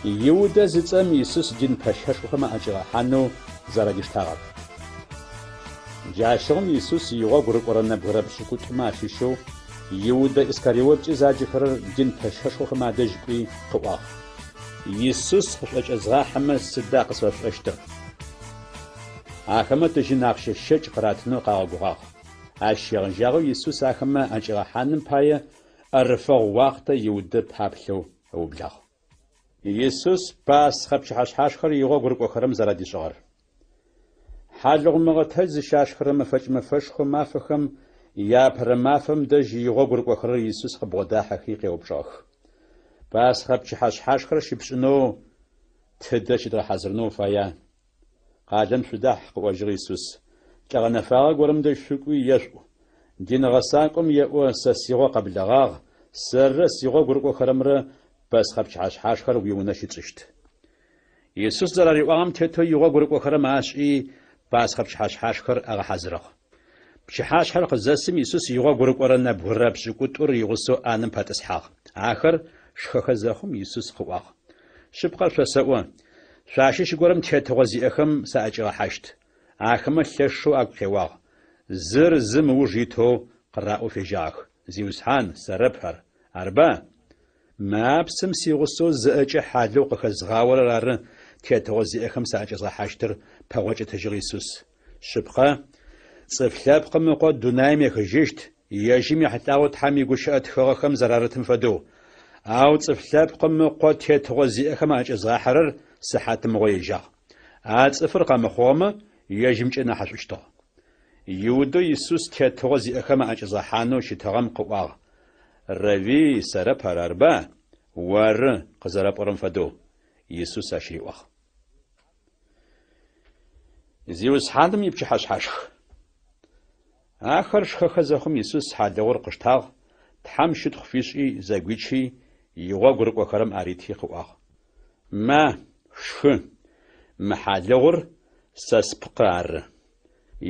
Иудэ зыцӏэм Исус дин пэщэшхохэм аӏэкӏигъэхьанэу зэрадиштагъэр. Джащыгъум Исус игъогу рыкӏорэ нэбгырэ пшӏыкӏутӏумэ ащыщэу Иудэ Искариоткӏэ заджэхэрэр дин пэщэшхохэм адэжь кӏуи къыӏуагъ. Исус къышъуӏэкӏэзгъахьэмэ сыда къысфэшъушӏэщтыр? Ахэмэ тыжьын ахъщэ щэкӏ къыратынэу къагъэгугъагъ. Ащ щегъэжьагъэу Исус ахэмэ аӏэкӏигъэхьаным пае ӏэрыфэгъу уахътэ Иудэ паплъэу ыублагъ. Исус Пасхъэ пчыхьэшъхьашхэр игъогу рыкӏохэрэм зэрадишӏыгъэр. Хьалыгъу мыгъэтэдж зыщашхырэ мэфэкӏ мэфэшхо мафэхэм яапэрэ мафэм дэжь игъогу рыкӏохэрэр Исус къыбгъодахьэхи къеупчӏыгъэх. Пасхъэ пчыхьэшъхьашхэр щыпшӏынэу тыдэ щыдгъэхьазырынэу уфая? Къалэм шъудахь, къыӏожьыгъ Исус. Лӏы гъэнэфагъэ горэм дэжь шъукӏуи ешъуӏу. Дин гъэсакӏом еӏо, Сэ сигъо къэблэгъагъ, сэррэ сигъогу рыкӏохэрэмрэ Пасхъэ пчыхьэшъхьашхэр уиунэ щытшӏыщт. Исус зэрариӏуагъэм тетэу игъогу рыкӏохэрэм ашӏи, Пасхъэ пчыхьэшъхьашхэр агъэхьазырыгъ. Пчыхьашъхьэр къызэсым Исус игъогу рыкӏорэ нэбгырэ пшӏыкӏутӏур игъусэу ӏанэм пэтӏысхьагъ. Ахэр шхэхэ зэхъум Исус къыӏуагъ. Шъыпкъэр шъосэӏо, шъуащыщ горэм тетыгъо зиӏэхэм саӏэкӏигъэхьащт. Ахэмэ лъэшэу агу къеуагъ. Зыр зым ыуж итэу къыраӏоу фежьагъэх, Зиусхьан, сэрэп ар, арба? Мы апсым сигъусэу зыӏэкӏэ хьалыгъу къыхэзгъаорэр ары тетыгъо зиӏэхэм саӏэкӏэзгъэхьащтыр, пэгъокӏ ытыжьыгъ Исус. Шъыпкъэ, Цӏыф Лъэпкъым Ыкъо дунаим ехыжьыщт, ежьым ехьылӏагъэу Тхьэм игущыӏэ тхыгъэхэм зэрарытым фэдэу. Ау Цӏыф Лъэпкъым Ыкъо тетыгъо зиӏэхэм аӏэкӏэзгъахьэрэр сыхьатымыгъо ежьагъ. А цӏыфыр къэмыхъугъэмэ, ежьымкӏэ нахьышӏущтыгъ. Иудэу Исус тетыгъо зиӏэхэм аӏэкӏэзгъэхьанэу щытыгъэм къыӏуагъ, Равви, сэрэп ар, арба? Оры, къызэрэпӏорэм фэдэу, Исус ащ риӏуагъ. Зиусхьаным ипчыхьэшъхьашх. Ахэр шхэхэ зэхъум Исус хьалыгъур къыштагъ, Тхьэм щытхъу фишӏи, зэгуичи, игъогу рыкӏохэрэм арити къыӏуагъ. Ма, шъушхы, мы хьалыгъур сэ спкъы ары.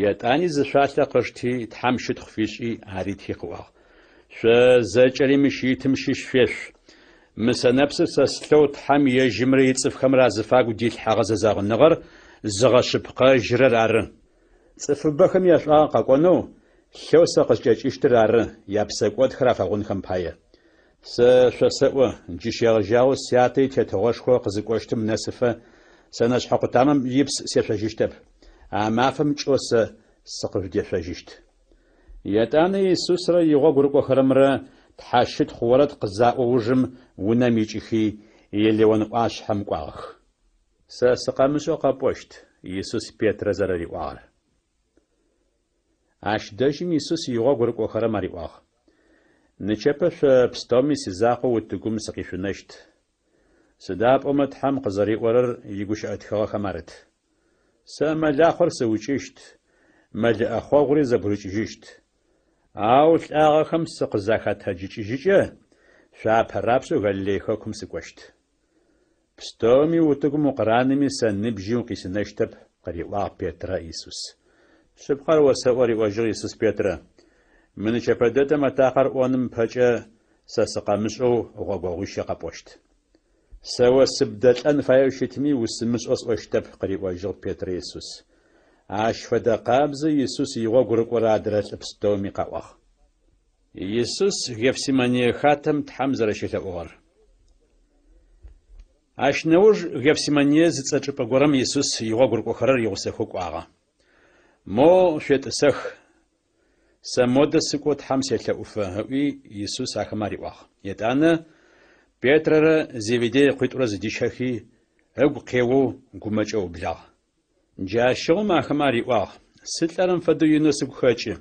Етӏани зы шъуалъэ къышти, Тхьэм щытхъу фишӏи, арити къыӏуагъ. Шъо зэкӏэри мыщ итым щыщ шъуешъу. Мы сэнэпсыр сэ слъэу Тхьэм ежьымрэ ицӏыфхэмрэ азыфагу дилъхьэгъэ зэзэгъыныгъэр зыгъэшъыпкъэжьырэр ары. Цӏыфыбэхэм яшӏуагъэ къэкӏонэу, лъэу сэ къыскӏэкӏыщтыр ары, япсэкӏодхэр афэгъунхэм пае. Сэ шъосэӏо, джы щегъэжьагъэу Сятэ и Тетыгъошхо къызыкӏощтым нэсыфэ, сэнэшъхьэ къутамэм ипс сешъожьыщтэп. А мафэм кӏэу сэ сыкъыжъудешъожьыщт. Етӏанэ Исусрэ игъогу рыкӏохэрэмрэ тхьэщытхъу орэд къызаӏо ужым унэм икӏыхи, Елеон ӏуашъхьэм кӏуагъэх. Сэ сыкъэмышӏэу къэпӏощт, Исус Петрэ зэрэриӏуагъэр. Ащ дэжьым Исус игъогу рыкӏохэрэм ариӏуагъ, Нычэпэ шъо пстэуми сизакъоу утыгум сыкъишъунэщт. Сыда пӏомэ Тхьэм къызэриӏорэр игущыӏэ тхыгъэхэм арыт. Сэ мэлахъор сыукӏыщт, мэлы ӏэхъогъури зэбгырыкӏыжьыщт. Ау лӏагъэхэм сыкъызахэтэджыкӏыжьыкӏэ, шъо апэрапшӏэу Галилей хэкум сыкӏощт. Пстэуми утыгум укъыранэми сэ ныбжьи укъисынэщтэп, къыриӏуагъ Петрэ Исус. Шъыпкъэр осэӏо, риӏожьыгъ Исус Петрэ, мы нычэпэ дэдэм атакъэр ӏоным ыпэкӏэ сэ сыкъэмышӏэу гъогогъуищэ къэпӏощт. Сэ о сыбдэлӏэн фаеу щытми, усымышӏэу сӏощтэп, къыриӏожьыгъ Петрэ Исус. Ащ фэдэ къабзэу Исус игъогу рыкӏорэ адрэ лӏы пстэуми къаӏуагъ. Исус Гефсимание хатэм Тхьэм зэрэщелъэӏугъэр. Ащ нэуж Гефсимание зыцӏэ чӏыпӏэ горэм Исус игъогу рыкӏохэрэр игъусэхэу кӏуагъэ. Моу шъуетӏысэх, сэ модэ сыкӏоу Тхьэм селъэӏуфэ, ыӏуи, Исус ахэмэ ариӏуагъ. Етӏанэ Петрэрэ Зеведей ыкъуитӏурэ зыдищэхи, ыгу къеоу гумэкӏэу ыублагъ. Джащыгъум ахэмэ ариӏуагъ, Сылӏэрэм фэдэу инэу сыгу хэкӏы,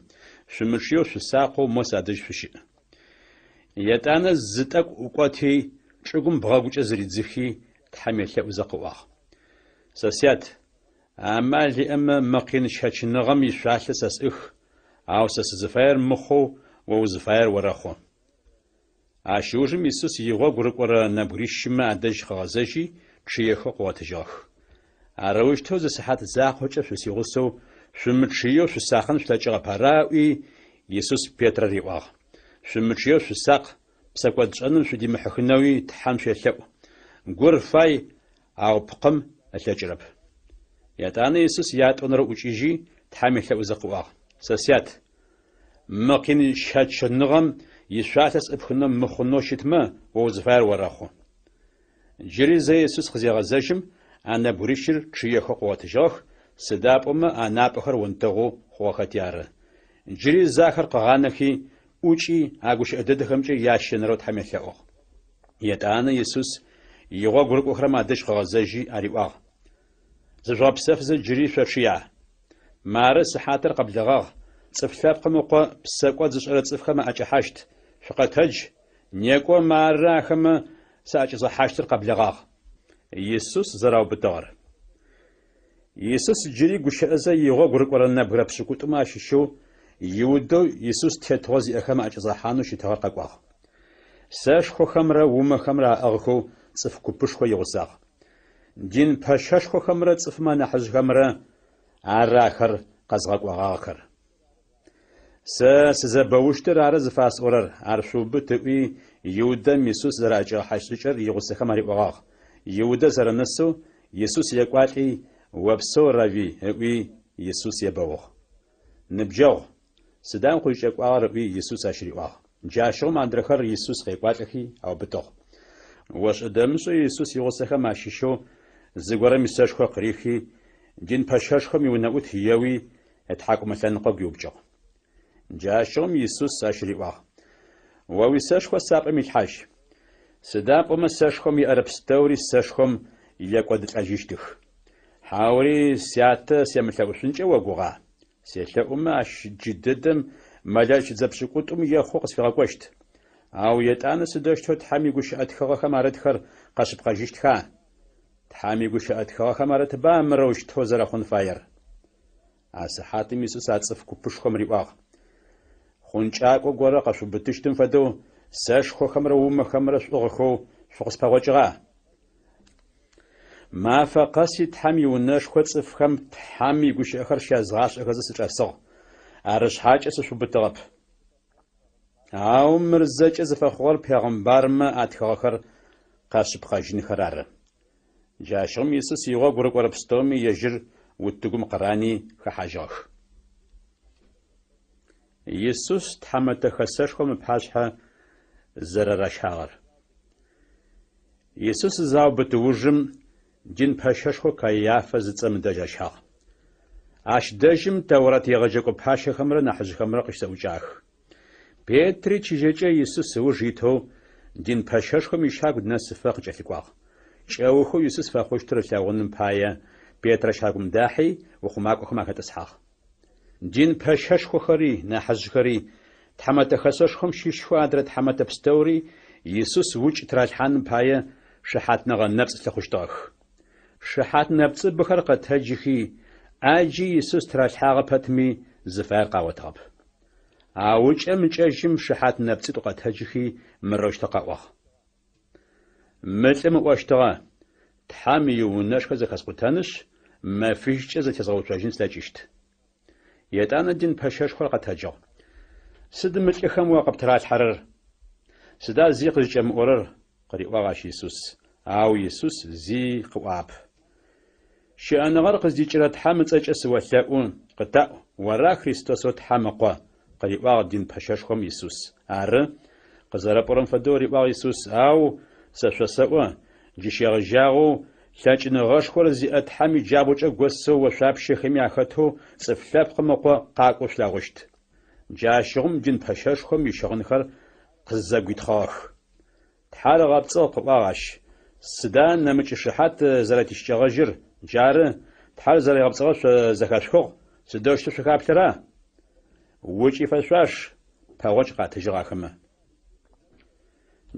шъумычъыеу шъусакъэу мо садэжь шъущыӏ. Етӏанэ зы тӏэкӏу ӏукӏоти, чӏыгум бгъэгукӏэ зыридзыхи, Тхьэм елъэӏузэ къыӏуагъ, Сэ Сят, амал иӏэмэ, мы къин щэчыныгъэм ишъуалъэ сэ сӏых, ау сэ сызыфаер мыхъоу о узыфаер орэхъу. Ащ ыужым Исус игъогу рыкӏорэ нэбгырищымэ адэжь къыгъэзэжьи, чъыехэу къыгъотыжьыгъэх. Арэущтэу зы сыхьат закъокӏэ шъусигъусэу шъумычъыеу шъусакъын шъулъэкӏыгъэп, ара? ыӏуи, Исус Петрэ риӏуагъ. Шъумычъыеу шъусакъ, псэкӏодшӏэным шъудимыхьыхынэуи Тхьэм шъуелъэӏу. Гур фай, ау пкъым ылъэкӏырэп. Етӏанэ Исус ятӏонэрэу ӏукӏыжьи, Тхьэм елъэӏузэ къыӏуагъ, Сэ Сят, мы къин щэчыныгъэм ишъуалъэ сӏыпхынэу мыхъунэу щытмэ, о узыфаер орэхъу. Джыри зэ Исус къызегъэзэжьым, а нэбгырищыр чъыехэу къыгъотыжьыгъэх, сыда пӏомэ анапӏэхэр онтэгъу хъугъэхэти ары. Джыри зэ ахэр къыгъанэхи, ӏукӏи, а гущыӏэ дэдэхэмкӏэ ящэнэрэу Тхьэм елъэӏугъ. Етӏанэ Исус игъогу рыкӏохэрэм адэжь къыгъэзэжьи ариӏуагъ, Зыжъугъэпсэфызэ джыри шъочъыя? Мары сыхьатыр къэблэгъагъ, Цӏыф Лъэпкъым Ыкъо псэкӏод зышӏэрэ цӏыфхэм аӏэкӏэхьащт. Шъукъэтэдж, некӏо, мары ахэмэ саӏэкӏэзгъэхьащтыр къэблэгъагъ. Исус зэраубытыгъэр. Исус джыри гущыӏэзэ игъогу рыкӏорэ нэбгырэ пшӏыкӏутӏумэ ащыщэу Иудэу Исус тетыгъо зиӏэхэм аӏэкӏэзгъэхьанэу щытыгъэр къэкӏуагъ. Сэшхохэмрэ умэхэмрэ аӏыгъхэу цӏыф купышхо игъусагъ. Дин пэщэшхохэмрэ цӏыфмэ анахьыжъхэмрэ ары ахэр къэзгъэкӏогъагъэхэр. Сэ сызэбэущтыр ары зыфасӏорэр, ар шъуубыт, ыӏуи, Иудэм Исус зэраӏэкӏигъэхьащт шӏыкӏэр игъусэхэм ариӏогъагъ. Иудэ зэрэнэсэу Исус екӏуалӏи, Опсэу, Равви, ыӏуи, Исус ебэугъ. Ныбджэгъу, сыда укъызкӏэкӏуагъэр? ыӏуи, Исус ащ риӏуагъ. Джащыгъум адрэхэр Исус къекӏуалӏэхи аубытыгъ. Ошӏэ-дэмышӏэу Исус игъусэхэм ащыщэу зыгорэм исэшхо къырихи, дин пэщэшхом иунэӏут еуи, ытхьакӏумэ лъэныкъо гуиупкӏыгъ. Джащыгъум Исус ащ риӏуагъ, О уисэшхо сапӏэм илъхьажь. Сыда пӏомэ сэшхом еӏэрэ пстэури сэшхом екӏодылӏэжьыщтых. Хьаури Сятэ семылъэӏушъункӏэ огугъа? Селъэӏумэ, ащ джыдэдэм мэлэӏич дзэ пшӏыкӏутӏум ехъу къысфигъэкӏощт. Ау етӏанэ сыдэущтэу Тхьэм игущыӏэ тхыгъэхэм арытхэр къэшъыпкъэжьыщтха? Тхьэм игущыӏэ тхыгъэхэм арытба мырэущтэу зэрэхъун фаер? А сыхьатым Исус а цӏыф купышхом риӏуагъ, Хъункӏакӏо горэ къэшъуубытыщтым фэдэу сэшхохэмрэ умэхэмрэ шъуӏыгъхэу шъукъыспэгъокӏыгъа? Мафэ къэси Тхьэм иунэшхо цӏыфхэм Тхьэм игущыӏэхэр щязгъашӏэхэзэ сычӏэсыгъ, арышъхьакӏэ сышъуубытыгъэп. Ау мыр зэкӏэ зыфэхъугъэр пегъымбармэ атхыгъэхэр къэшъыпкъэжьынхэр ары. Джащыгъум Исус игъогу рыкӏорэ пстэуми ежьыр утыгум къырани хэхьажьыгъэх. Исус Тхьэмэтэ Хэсэшхом ыпашъхьэ зэрэращагъэр. Исус заубыт ужым, дин пэщэшхоу Каиафэ зыцӏэм ыдэжь ащагъ. Ащ дэжьым Тэурэт егъэджэкӏо пащэхэмрэ нахьыжъхэмрэ къыщызэӏукӏагъэх. Петри чыжьэкӏэ Исус ыуж итэу дин пэщэшхом ищагу нэсыфэ къыкӏэлъыкӏуагъ. Кӏэухэу Исус фэхъущтыр ылъэгъуным пае, Петрэ щагум дахьи, ухъумакӏохэм ахэтӏысхьагъ. Дин пэщэшхохэри, нахьыжъхэри, Тхьэмэтэ Хэсэшхом щыщхэу адрэ тхьэмэтэ пстэури Исус укӏ тыралъхьаным пае шыхьатныгъэ нэпцӏ лъыхъущтыгъэх. Шыхьат нэпцӏыбэхэр къэтэджыхи, ӏаджи Исус тыралъхьагъэ пэтми, зыфаер къагъотыгъэп. Ау ыкӏэм ыкӏэжьым шыхьат нэпцӏитӏу къэтэджыхи, мырэущтэу къаӏуагъ. Мы лӏым ыӏощтыгъэ, Тхьэм иунэшхо зэхэскъутэнышъ, мэфищкӏэ зэтезгъэуцожьын слъэкӏыщт. Етӏанэ дин пэщэшхор къэтэджыгъ. Сыд мы лӏыхэм о къыптыралъхьэрэр? Сыда зи къызкӏэмыӏорэр? къыриӏуагъ ащ Исус. Ау Исус зи къыӏуагъэп. Щыӏэныгъэр къыздикӏырэ Тхьэм ыцӏэкӏэ сыолъэӏу, къытаӏу, ора Христосэу Тхьэм Ыкъо? къыриӏуагъ дин пэщэшхом Исус. Ары, къызэрэпӏорэм фэдэу, риӏуагъ Исус, ау сэ шъосэӏо, джы щегъэжьагъэу лъэкӏыныгъэшхор зиӏэ Тхьэм иджабгъукӏэ госэу ошъуапщэхэми ахэтэу Цӏыф Лъэпкъым Ыкъо къакӏоу шъулъэгъущт. Джащыгъум дин пэщэшхом ищыгъынхэр къызэгуитхъыгъэх. Тхьэр ыгъэпцӏыгъ, къыӏуагъ ащ. Сыда нэмыкӏ шыхьат зэрэтищыкӏэгъэжьыр? Джары, Тхьэр зэригъэпцӏыгъэр шъо зэхэшъухыгъ, сыдэущтэу шъухаплъэра? Укӏ ифэшъуаш, пэгъокӏ къатыжьыгъ ахэмэ.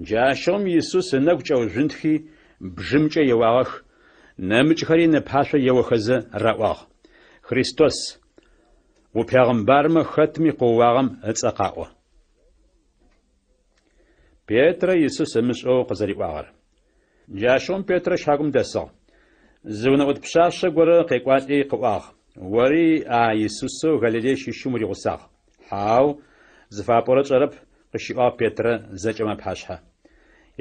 Джащыгъум Исус ынэгу кӏэужъунтхи, бжымкӏэ еуагъэх, нэмыкӏхэри ынэпашъо еохэзэ раӏуагъ, Христос, упегъымбармэ хэтми къыоуагъэм ыцӏэ къаӏо. Петрэ Исус ымышӏэу къызэриӏуагъэр. Джащыгъум Петрэ щагум дэсыгъ. Зы унэӏут пшъашъэ горэ къекӏуалӏи къыӏуагъ, Ори а Исусэу Галилей щыщым уригъусагъ. Хьау, зыфапӏорэр тшӏэрэп, къыщиӏуагъ Петрэ зэкӏэм апашъхьэ.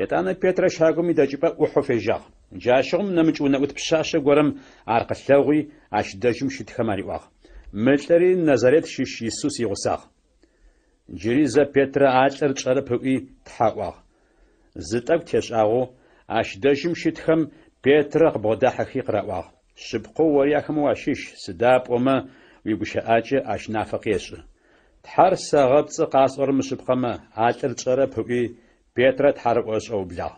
Етӏанэ Петрэ щагум идэкӏыпӏэ ӏухьэу фежьагъ. Джащыгъум нэмыкӏ унэӏут пшъашъэ горэм ар къылъэгъуи, ащ дэжьым щытхэм ариӏуагъ, Мы лӏыри Назарет щыщ Исус игъусагъ. Джыри зэ Петрэ а лӏыр тшӏэрэп ыӏуи, тхьэ ыӏуагъ. Зы тӏэкӏу тешӏагъэу, ащ дэжьым щытхэм Петрэ къыбгъодахьэхи къыраӏуагъ, Шъыпкъэу ори ахэмэ уащыщ, сыда пӏомэ уигущыӏакӏэ ащ нафэ къешӏы. Тхьэр сэгъэпцӏы къасӏорэр мышъыпкъэмэ, а лӏыр тшӏэрэп ыӏуи, Петрэ тхьарыӏо ышӏэу ыублагъ.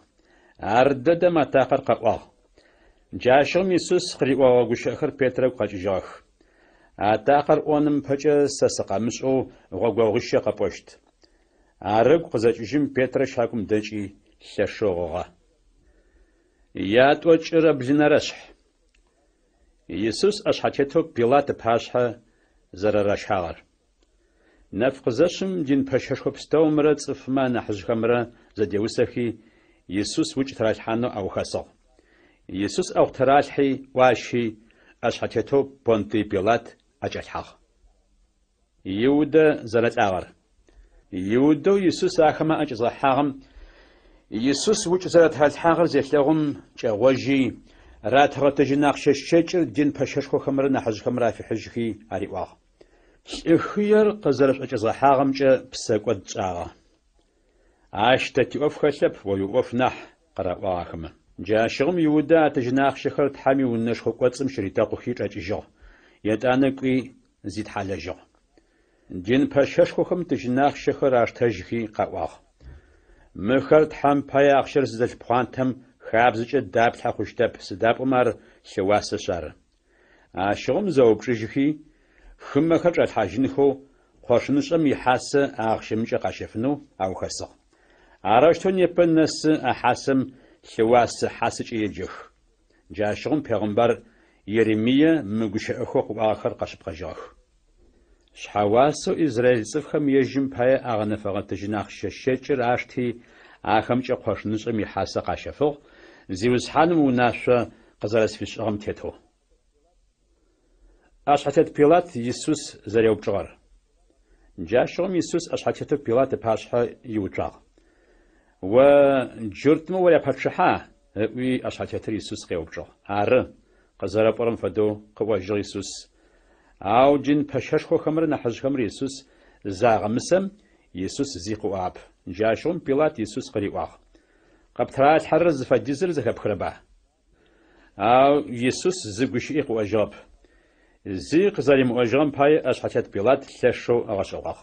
Ардэдэм атакъэр къэӏуагъ. Джащыгъум Исус къыриӏогъэ гущыӏэхэр Петрэ ыгу къэкӏыжьыгъэх. Атакъэр ӏоным ыпэкӏэ сэ сыкъэмышӏэу гъогогъуищэ къэпӏощт. Ар ыгу къызэкӏыжьым Петрэ щагум дэкӏи, лъэшэу гъыгъэ. Ятӏокӏырэ блынэрэшъхь. Исус ӏэшъхьэтетэу Пилат ыпашъхьэ зэрэращагъэр. Нэф къызэшъым дин пэщэшхо пстэумрэ цӏыфмэ анахьыжъхэмрэ зэдеусэхи, Исус укӏ тыралъхьанэу аухэсыгъ. Исус ӏэгъу тыралъхьи, ӏуащи, ӏэшъхьэтетэу Понтый Пилат ӏэкӏалъхьагъ. Иудэ зэрэлӏагъэр. Иудэу Исус ахэмэ аӏэкӏэзгъэхьагъэм Исус укӏ зэрэтыралъхьагъэр зелъэгъум, кӏэгъожьи, ратыгъэ тыжьын ахъщэ щэкӏыр дин пэщэшхохэмрэ нахьыжъхэмрэ афихьыжьхи ариӏуагъ. Лӏы хыер къызэрэшъуӏэкӏэзгъэхьагъэмкӏэ псэкӏод тшӏагъэ. Ащ тэ тиӏоф хэлъэп, о уиӏоф нахь, къыраӏуагъ ахэмэ. Джащыгъум Иудэ а тыжьын ахъщэхэр Тхьэм иунэшхо кӏоцӏым щыритэкъухи чӏэкӏыжьыгъ, етӏанэ кӏуи зитхьалэжьыгъ. Дин пэщэшхохэм тыжьын ахъщэхэр аштэжьхи къаӏуагъ. Мыхэр Тхьэм пае ахъщэр зыдэлъ пхъуантэм хабзэкӏэ даплъхьэ хъущтэп, сыда пӏомэ ар лъыуасэшъ ары. Ащыгъум зэупчӏыжьхи, хымэхэр чӏалъхьажьынхэу къошынышӏэм ихьасэ а ахъщэмкӏэ къащэфынэу аухэсыгъ. Арэущтэу непэ нэсы а хьасэм лъыуасэ хьасэкӏэ еджэх. Джащыгъум пегъымбар Еремие мы гущыӏэхэу къыӏуагъэхэр къэшъыпкъэжьыгъэх. Шъхьэуасэу израил цӏыфхэм ежьым пае агъэнэфэгъэ тыжьын ахъщэ щэкӏыр ашти, ахэмкӏэ къошынышӏэм ихьасэ къащэфыгъ, Зиусхьаным унашъо къызэрэсфишӏыгъэм тетэу. ӏэшъхьэтет Пилат Исус зэреупчӏыгъэр. Джащыгъум Исус ӏэшъхьэтетэу Пилат ыпашъхьэ иуцуагъ. О джуртмэ уряпачъыхьа? ыӏуи, ӏэшъхьэтетыр Исус къеупчӏыгъ. Ары, къызэрэпӏорэм фэдэу, къыӏожьыгъ Исус. Ау дин пэщэшхохэмрэ нахьыжъхэмрэ Исус загъэмысэм, Исус зи къыӏуагъэп. Джащыгъум Пилат Исус къыриӏуагъ, Къыптыралъхьэрэр зыфэдизыр зэхэпхырэба? Ау Исус зы гущыӏи къыӏожьыгъэп. Зи къызэримыӏожьыгъэм пае ӏэшъхьэтет Пилат лъэшэу ыгъэшӏэгъуагъ.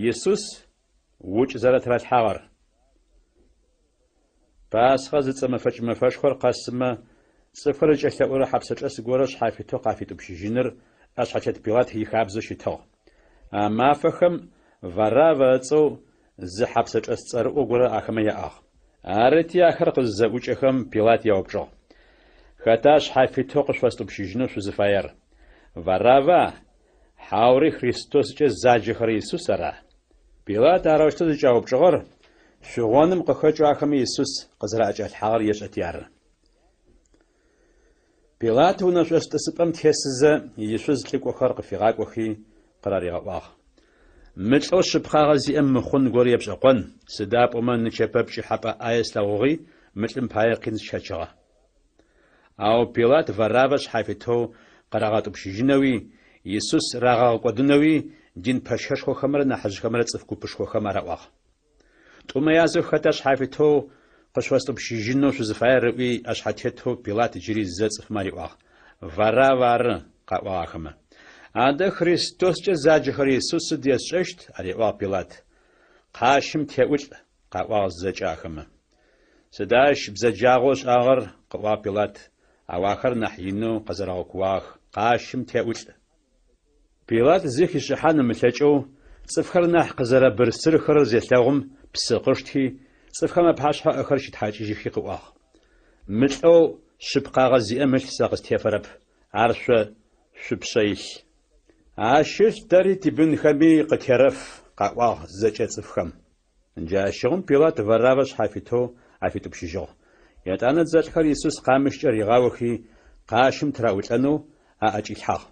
Исус укӏ зэрэтыралъхьагъэр. Пасхъэ зыцӏэ мэфэкӏ мэфэшхор къэсымэ, цӏыфхэр зыкӏэлъэӏурэ хьапсэчӏэс горэ шъхьафитэу къафитӏупщыжьыныр ӏэшъхьэтет Пилат ихабзэу щытыгъ. А мафэхэм Вараввэ ыцӏэу зы хьапсэчӏэс цӏэрыӏо горэ ахэмэ яӏагъ. Арыти, ахэр къызызэӏукӏэхэм, Пилат яупчӏыгъ, Хэта шъхьафитэу къышъуфэстӏупщыжьынэу шъузыфаер? Варавва, хьаури Христоскӏэ заджэхэрэ Исус ара? Пилат арэущтэу зыкӏяупчӏыгъэр шъугъоным къыхэкӏэу ахэмэ Исус къызэраӏэкӏалъхьагъэр ешӏэти ары. Пилат унэшъошӏ тӏысыпӏэм тесызэ, ишъуз лӏыкӏохэр къыфигъакӏохи, къыраригъэӏуагъ, Мы лӏэу шъыпкъагъэ зиӏэм мыхъун горэ епшӏэкъон, сыда пӏомэ нычэпэ пкӏыхьэпӏэ ӏае слъэгъугъи, мы лӏым пае къин сщэчыгъэ. Ау Пилат Вараввэ шъхьафитэу къырагъэтӏупщыжьынэуи, Исус рагъэгъэкӏодынэуи дин пэщэшхохэмрэ нахьыжъхэмрэ цӏыф купышхохэм араӏуагъ. Тӏумэ язэу хэта шъхьафитэу къышъуфэстӏупщыжьынэу шъузыфаер ыӏуи, ӏэшъхьэтетэу Пилат джыри зэ цӏыфмэ ариӏуагъ. Варавв ары, къаӏуагъ ахэмэ. Адэ Христоскӏэ заджэхэрэ Исус сыд есшӏэщт? ариӏуагъ Пилат. Къащым теӏулӏ, къаӏуагъ зэкӏэ ахэмэ. Сыда ащ бзэджагъэу ышӏагъэр? къыӏуагъ Пилат, ау ахэр нахь инэу къэзэрэгъэкууагъэх, Къащым теӏулӏ! Пилат зи хишӏыхьан ымылъэкӏэу, цӏыфхэр нахь къызэрэбырсырхэрэр зелъэгъум, псы къышти, цӏыфхэм апашъхьэ ыӏэхэр щитхьакӏыжьыхи къыӏуагъ, Мы лӏэу шъыпкъагъэ зиӏэм ылъ сэ къыстефэрэп, ар шъо шъупшъэ илъ. Ащ ылъ тэри тибынхэми къытерэф, къаӏуагъ зэкӏэ цӏыфхэм. Джащыгъум Пилат Вараввэ шъхьафитэу афитӏупщыжьыгъ. Етӏанэ дзэлӏхэр Исус къамыщкӏэ ригъаохи, къащым тыраӏулӏэнэу аӏэкӏилъхьагъ.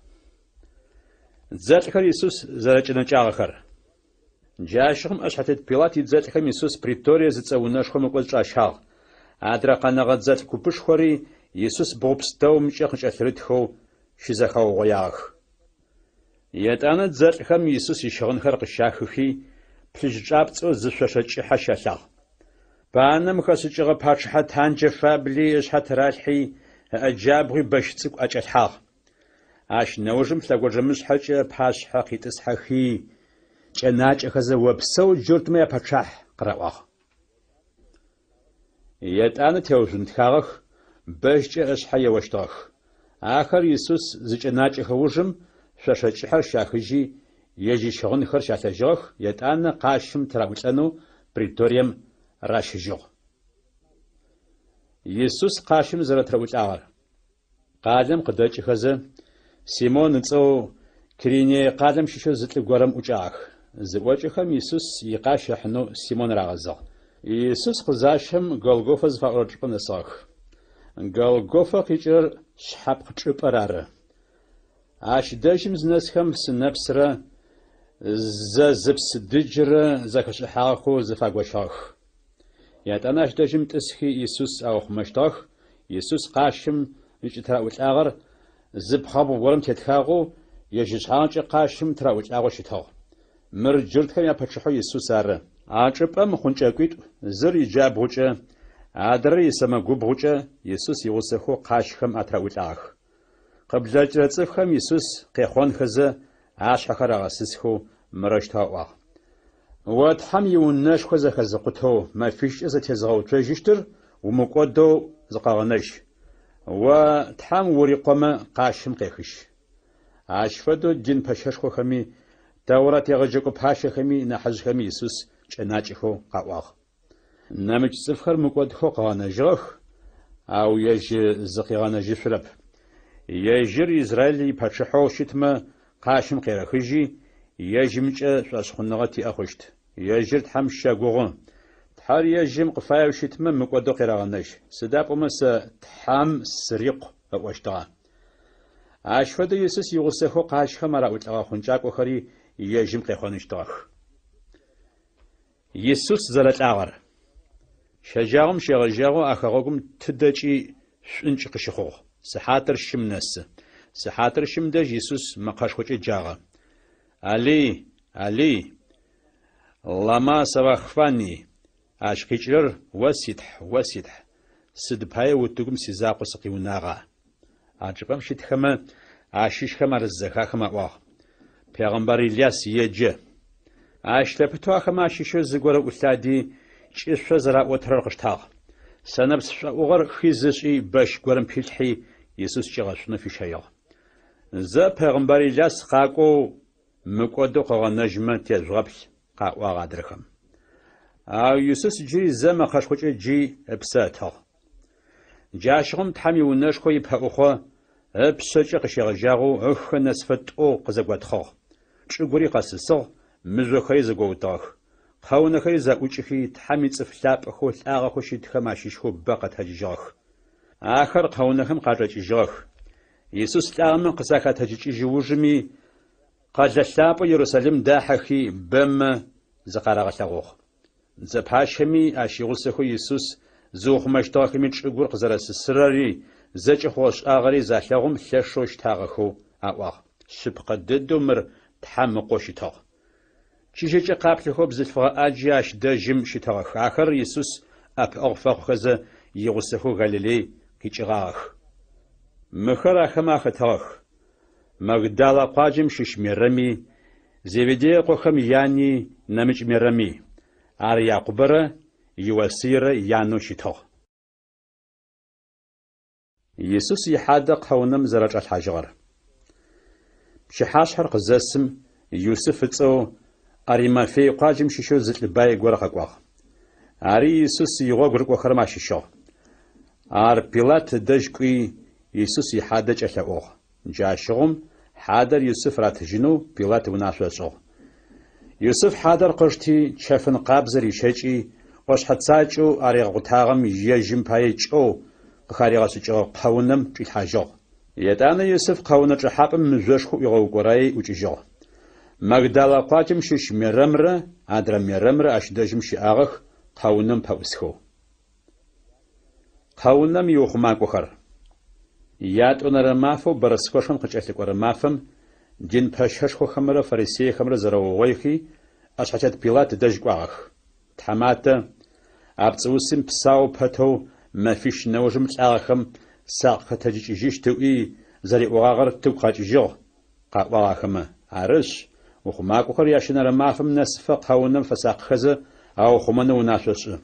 Дзэлӏхэр Исус зэрэкӏэнэкӏагъэхэр. Джащыгъум ӏэшъхьэтет Пилат идзэлӏхэм Исус преторие зыцӏэ унэшхом ыкӏоцӏ чӏащагъ. Адрэ къэнэгъэ дзэлӏ купышхори Исус бгъу пстэумкӏэ къыкӏэлъырытхэу щызэхэугъоягъэх. Етӏанэ дзэлӏхэм Исус ищыгъынхэр къыщахыхи, плъыжь чӏапцӏэу зы шъошэ кӏыхьэ щалъагъ. Панэм хэшӏыкӏыгъэ пачъыхьэ танджэ фабли ышъхьэ тыралъхьи, ыӏэ джабгъуи бэщ цӏыкӏу ӏэкӏалъхьагъ. Ащ нэужым лъэгонджэмышъхьэкӏэ ыпашъхьэ къитӏысхьэхи, кӏэнакӏэхэзэ Опсэу джуртмэ япэчъахь къыраӏуагъ. Етӏанэ теужъунтхагъэх, бэщкӏэ ышъхьэ еощтыгъэх. Ахэр Исус зыкӏэнакӏэхэ ужым, шъошэ кӏыхьэр щахыжьи, ежь ищыгъынхэр щалъэжьыгъэх, етӏанэ къащым тыраӏулӏэнэу преторием ращыжьыгъ. Исус къащым зэрэтыраӏулӏагъэр. Къалэм къыдэкӏыхэзэ, Симон ыцӏэу Кириней къалэм щыщэу зы лӏы горэм ӏукӏагъэх. Зыӏокӏэхэм Исус икъащ ыхьынэу Симон рагъэзыгъ. Исус къызащэм, Голгофэ зыфаӏорэ чӏыпӏэм нэсыгъэх. Голгофэ къикӏырэр шъхьэпкъ чӏыпӏэр ары. Ащ дэжьым зынэсхэм сынэпсрэ зэзыпс дыджрэ зэхэшӏыхьагъэхэу зэфагощыгъэх. Етӏанэ ащ дэжьым тӏысхи Исус аухъумэщтыгъэх, Исус къащым зыкӏытыраӏулӏагъэр зы пхъэбгъу горэм тетхагъэу, ежь ышъхьагъкӏэ къащым тыраӏулӏагъэу щытыгъ. Мыр джуртхэм япэчъыхьэу Исус ары. А чӏыпӏэм хъункӏэкӏуитӏу, зыр иджабгъукӏэ, адрэр исэмэгубгъукӏэ Исус игъусэхэу къащхэм атыраӏулӏагъэх. Къыблэкӏырэ цӏыфхэм Исус къехъонхэзэ, ашъхьэхэр агъэсысхэу мырэущтэу аӏуагъ, О Тхьэм иунэшхо зэхэзыкъутэу мэфищкӏэ зэтезыгъэуцожьыщтыр умыкӏодэу зыкъэгъэнэжь. О Тхьэм ури Къомэ къащым къехыжь. Ащ фэдэу дин пэщэшхохэми, Тэурат егъэджэкӏо пащэхэми нахьыжъхэми Исус кӏэнакӏэхэу къаӏуагъ. Нэмыкӏ цӏыфхэр мыкӏодхэу къыгъэнэжьыгъэх, ау ежь зыкъигъэнэжьышъурэп. Ежьыр Израиль ипачъыхьэу щытмэ, къащым къерэхыжьи, ежьымкӏэ шӏошъхъуныгъэ тиӏэ хъущт. Ежьыр Тхьэм щэгугъы. Тхьэр ежьым къыфаеу щытмэ, мыкӏодэу къерэгъэнэжь, сыда пӏомэ сэ Тхьэм сырикъу ыӏощтыгъэ. Ащ фэдэу Исус игъусэхэу къащхэм араӏулӏэгъэ хъункӏакӏохэри ежьым къехъоныщтыгъэх. Исус зэрэлӏагъэр. Щэджагъом щегъэжьагъэу а хэгъэгум тыдэкӏи шӏункӏ къыщыхъугъ. Сыхьатыр щым нэсы. Сыхьатыр щым дэжь Исус мэкъэшхокӏэ джагъэ. Алый, Алый, лама савахфани? Ащ къикӏырэр, О си Тхь, о си Тхь, сыд пае утыгум сизакъоу сыкъиунагъа? А чӏыпӏэм щытхэмэ ащыщхэм ар зызэхахым аӏуагъ, Пегъэмбар Иляс еджэ. Ащ лъэпытэу ахэмэ ащыщэу зыгорэ ӏулъади, кӏышъо зэраӏотырэр къыштагъ. Сэнэпс шӏоӏугъэр хиз ышӏи, бэщ горэм пилъхьи, Исус кӏигъэшъунэу фищэигъ. Зэ пегъэмбар Иляс къакӏоу, мыкӏодэу къыгъэнэжьмэ тежъугъэплъ, къаӏуагъ адрэхэм. Ау Исус джыри зэ мэкъэшхокӏэ джи ыпсэ ытыгъ. Джащыгъум Тхьэм иунэшхо ипэӏухъо ыпшъэкӏэ къыщегъэжьагъэу ыхэ нэсыфэ тӏоу къызэготхъыгъ. Чӏыгури къэсысыгъ, мыжъохэри зэгоутыгъэх. Къэунэхэри зэӏукӏыхи, Тхьэм ицӏыф лъапӏэхэу лӏагъэхэу щытхэм ащыщхэу бэ къэтэджыжьыгъэх. Ахэр къэунэхэм къачӏэкӏыжьыгъэх. Исус лӏагъэмэ къызахэтэджыкӏыжьы ужыми, къэлэ лъапӏэу Ерусалим дахьэхи, бэмэ зыкъарагъэлъэгъугъ. Дзэ пащэми, ащ игъусэхэу Исус зыухъумэщтыгъэхэми чӏыгур къызэрэсысырэри, зэкӏэ хъугъэ-шӏагъэри залъэгъум лъэшэу щтагъэхэу аӏуагъ, Шъыпкъэ дэдэу мыр Тхьэм Ыкъоу щытыгъ. Чыжьэкӏэ къаплъэхэу бзылъфыгъэ ӏаджи ащ дэжьым щытыгъэх. Ахэр Исус ӏэпыӏэгъу фэхъухэзэ, игъусэхэу Галилей къикӏыгъагъэх. Мыхэр ахэмэ ахэтыгъэх. Магдала къуаджэм щыщ Мерэми, Зеведей ыкъохэм яни, нэмыкӏ Мерэми. Ар Якъубэрэ Иосыйрэ янэу щытыгъ. Исус ихьадэ къэунэм зэрэчӏалъхьажьыгъэр. Пчыхьашъхьэр къызэсым, Юсыф ыцӏэу Аримафей къуаджэм щыщэу зы лӏы бай горэ къэкӏуагъ. Ари Исус игъогу рыкӏохэрэм ащыщыгъ. Ар Пилат ыдэжь кӏуи, Исус ихьадэ кӏэлъэӏугъ. Джащыгъум хьадэр Юсыф ратыжьынэу Пилат унашъо ышӏыгъ. Юсыф хьадэр къышти, чэфын къабзэ рищэкӏи, ӏошъхьэ цакӏэу аригъэкъутагъэм ежьым пае кӏэу къыхаригъэшӏыкӏыгъэ къэунэм чӏилъхьажьыгъ. Етӏанэ Юсыф къэунэ чӏэхьапӏэм мыжъошхо ӏуигъэукӏораий ӏукӏыжьыгъ. Магдалэ къуаджэм щыщ Мерэмрэ адрэ Мерэмрэ ащ дэжьым щыӏагъэх, къэунэм пэӏусхэу. Къэунэм иухъумакӏохэр. Ятӏонэрэ мафэу бэрэскэшхом къыкӏэлъыкӏорэ мафэм дин пэщэшхохэмрэ фарисейхэмрэ зэрэугъоихи, ӏэшъхьэтет Пилат ыдэжь кӏуагъэх. Тхьаматэ, а пцӏыусым псау пэтэу мэфищ нэужым лӏагъэхэм сакъыхэтэджыкӏыжьыщт ыӏуи зэриӏогъагъэр тыгу къэкӏыжьыгъ, къаӏуагъ ахэмэ. Арышъ, ухъумакӏохэр ящэнэрэ мафэм нэсыфэ къэунэм фэсакъхэзэ аухъумэнэу унашъо шӏы.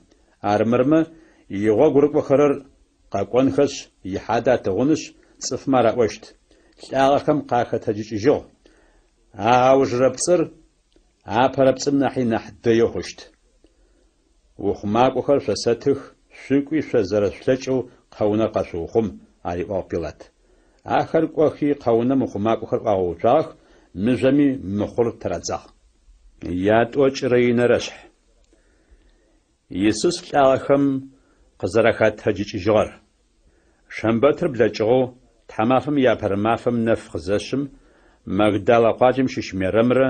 Армырмэ, игъогу рыкӏохэрэр къэкӏонхэшъ, ихьадэ атыгъунышъ, цӏыфмэ араӏощт, Лӏагъэхэм къахэтэджыкӏыжьыгъ. А аужырэ пцӏыр апэрэ пцӏым нахьи нахь дэеу хъущт. Ухъумакӏохэр шъосэтых, шъукӏуи шъо зэрэшъулъэкӏэу къэунэр къэшъуухъум, ариӏуагъ Пилат. Ахэр кӏохи къэунэм ухъумакӏохэр ӏуагъэуцуагъэх, мыжъоми мыхъур тырадзагъ. Ятӏокӏырэ инэрэшъхь. Исус лӏагъэхэм къызэрахэтэджыкӏыжьыгъэр. Шэмбэтыр блэкӏыгъэу, тхьамафэм иапэрэ мафэм нэф къызэшъым, Магдалэ къуаджэм щыщ Мерэмрэ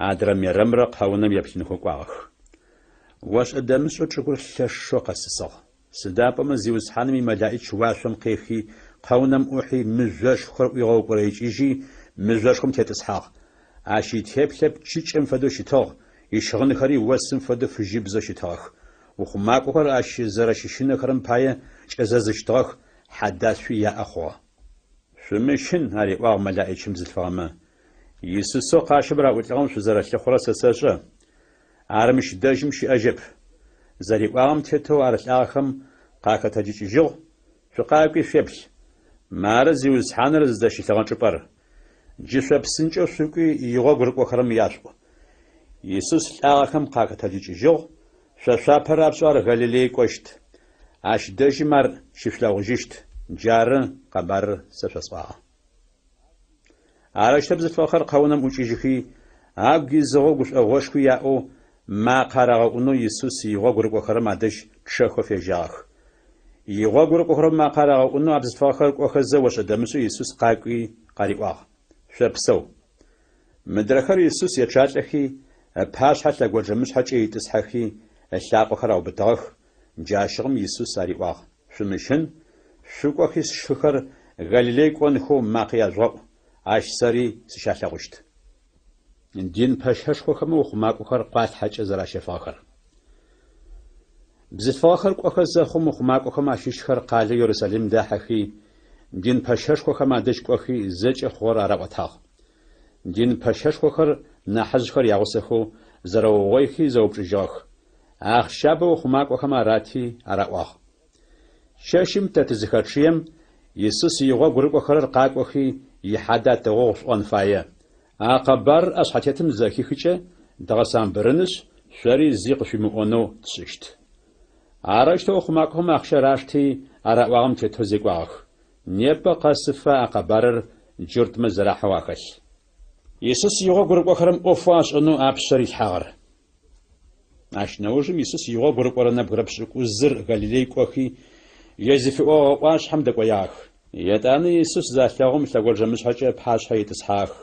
адрэ Мерэмрэ къэунэм еплъынхэу кӏуагъэх. Ошӏэ-дэмышӏэу чӏыгур лъэшэу къэсысыгъ. Сыда пӏомэ Зиусхьаным имэлаӏич уашъом къехи, къэунэм ӏухьи, мыжъошхор ӏуигъэукӏорэикӏыжьи, мыжъошхом тетӏысхьагъ. Ащ итеплъэ пчыкӏэм фэдэу щытыгъ, ищыгъынхэри осым фэдэу фыжьыбзэу щытыгъэх. Ухъумакӏохэр ащ зэрэщыщынэхэрэм пае кӏэзэзыщтыгъэх, хьадашъуи яӏэ хъугъэ. Шъумыщын, ариӏуагъ мэлаӏичым бзылъфыгъэмэ. Исусэу къащым раӏулӏыгъэм шъузэрэлъыхъурэр сэ сэшӏэ. Ар мыщ дэжьым щыӏэжьэп. Зэриӏуагъэм тетэу ар лӏагъэхэм къахэтэджыкӏыжьыгъ, шъукъакӏуи шъуеплъ. Мары Зиусхьаныр зыдэщылъыгъэ чӏыпӏэр. Джы шъо псынкӏэу шъукӏуи игъогу рыкӏохэрэм яшъуӏу. Исус лӏагъэхэм къахэтэджыкӏыжьыгъ, шъо шъуапэ рапшӏэу ар Галилей кӏощт. Ащ дэжьым ар щышъулъэгъужьыщт. Джары къэбарыр сэ шъосӏуагъэ. Арэущтэу бзылъфыгъэхэр къэунэм ӏукӏыжьыхи, агу изыгъэу гушӏогъошхуи яӏэу, макъэ арагъэӏунэу Исус игъогу рыкӏохэрэм адэжь чъэхэу фежьагъэх. Игъогу рыкӏохэрэм макъэ арагъэӏунэу а бзылъфыгъэхэр кӏохэзэ ошӏэ-дэмышӏэу Исус къакӏуи къариӏуагъ, Шъопсэу. Мыдрэхэр Исус ечъалӏэхи, ыпашъхьэ лъэгонджэмышъхьэкӏэ итӏысхьэхи, ылъакъохэр аубытыгъэх, Джащыгъум Исус ариӏуагъ, Шъумыщын, шъукӏохи сшыхэр Галилей кӏонхэу макъэ яжъугъэӏу, ащ сэри сыщалъэгъущт. Дин пэщэшхохэмэ ухъумакӏохэр къуалъхьэкӏэ зэращэфыгъэхэр. Бзылъфыгъэхэр кӏохэ зэхъум ухъумакӏохэм ащыщхэр къалэу Ерусалим дахьэхи, дин пэщэшхохэм адэжь кӏохи зэкӏэ хъугъэр араӏотагъ. Дин пэщэшхохэр нахьыжъхэр ягъусэхэу зэрэугъойхи зэупчӏыжьыгъэх. Ахъщабэ ухъумакӏохэм арати араӏуагъ. Чэщым тэ тызыхэчъыем, Исус игъогу рыкӏохэрэр къакӏохи, ихьадэ атыгъугъ шъуӏон фае. А къэбарыр ӏэшъхьэтетым зэхихыкӏэ, дгъэсамбырынышъ, шъори зи къышъуимыӏонэу тшӏыщт. Арэущтэу ухъумакӏохэм ахъщэ рашти, араӏуагъэм тетэу зекӏуагъэх. Непэ къэсыфэ а къэбарыр джуртмэ зэрахьэу ахэлъ. Исус игъогу рыкӏохэрэм ӏофэу ашӏэнэу апшъэ рилъхьагъэр. Ащ нэужым Исус игъогу рыкӏорэ нэбгырэ пшӏыкӏузыр Галилей кӏохи, ежь зыфиӏогъэ ӏуашъхьэм дэкӏоягъэх. Етӏанэ Исус залъэгъум лъэгонджэмышъхьэкӏэ ыпашъхьэ итӏысхьагъэх.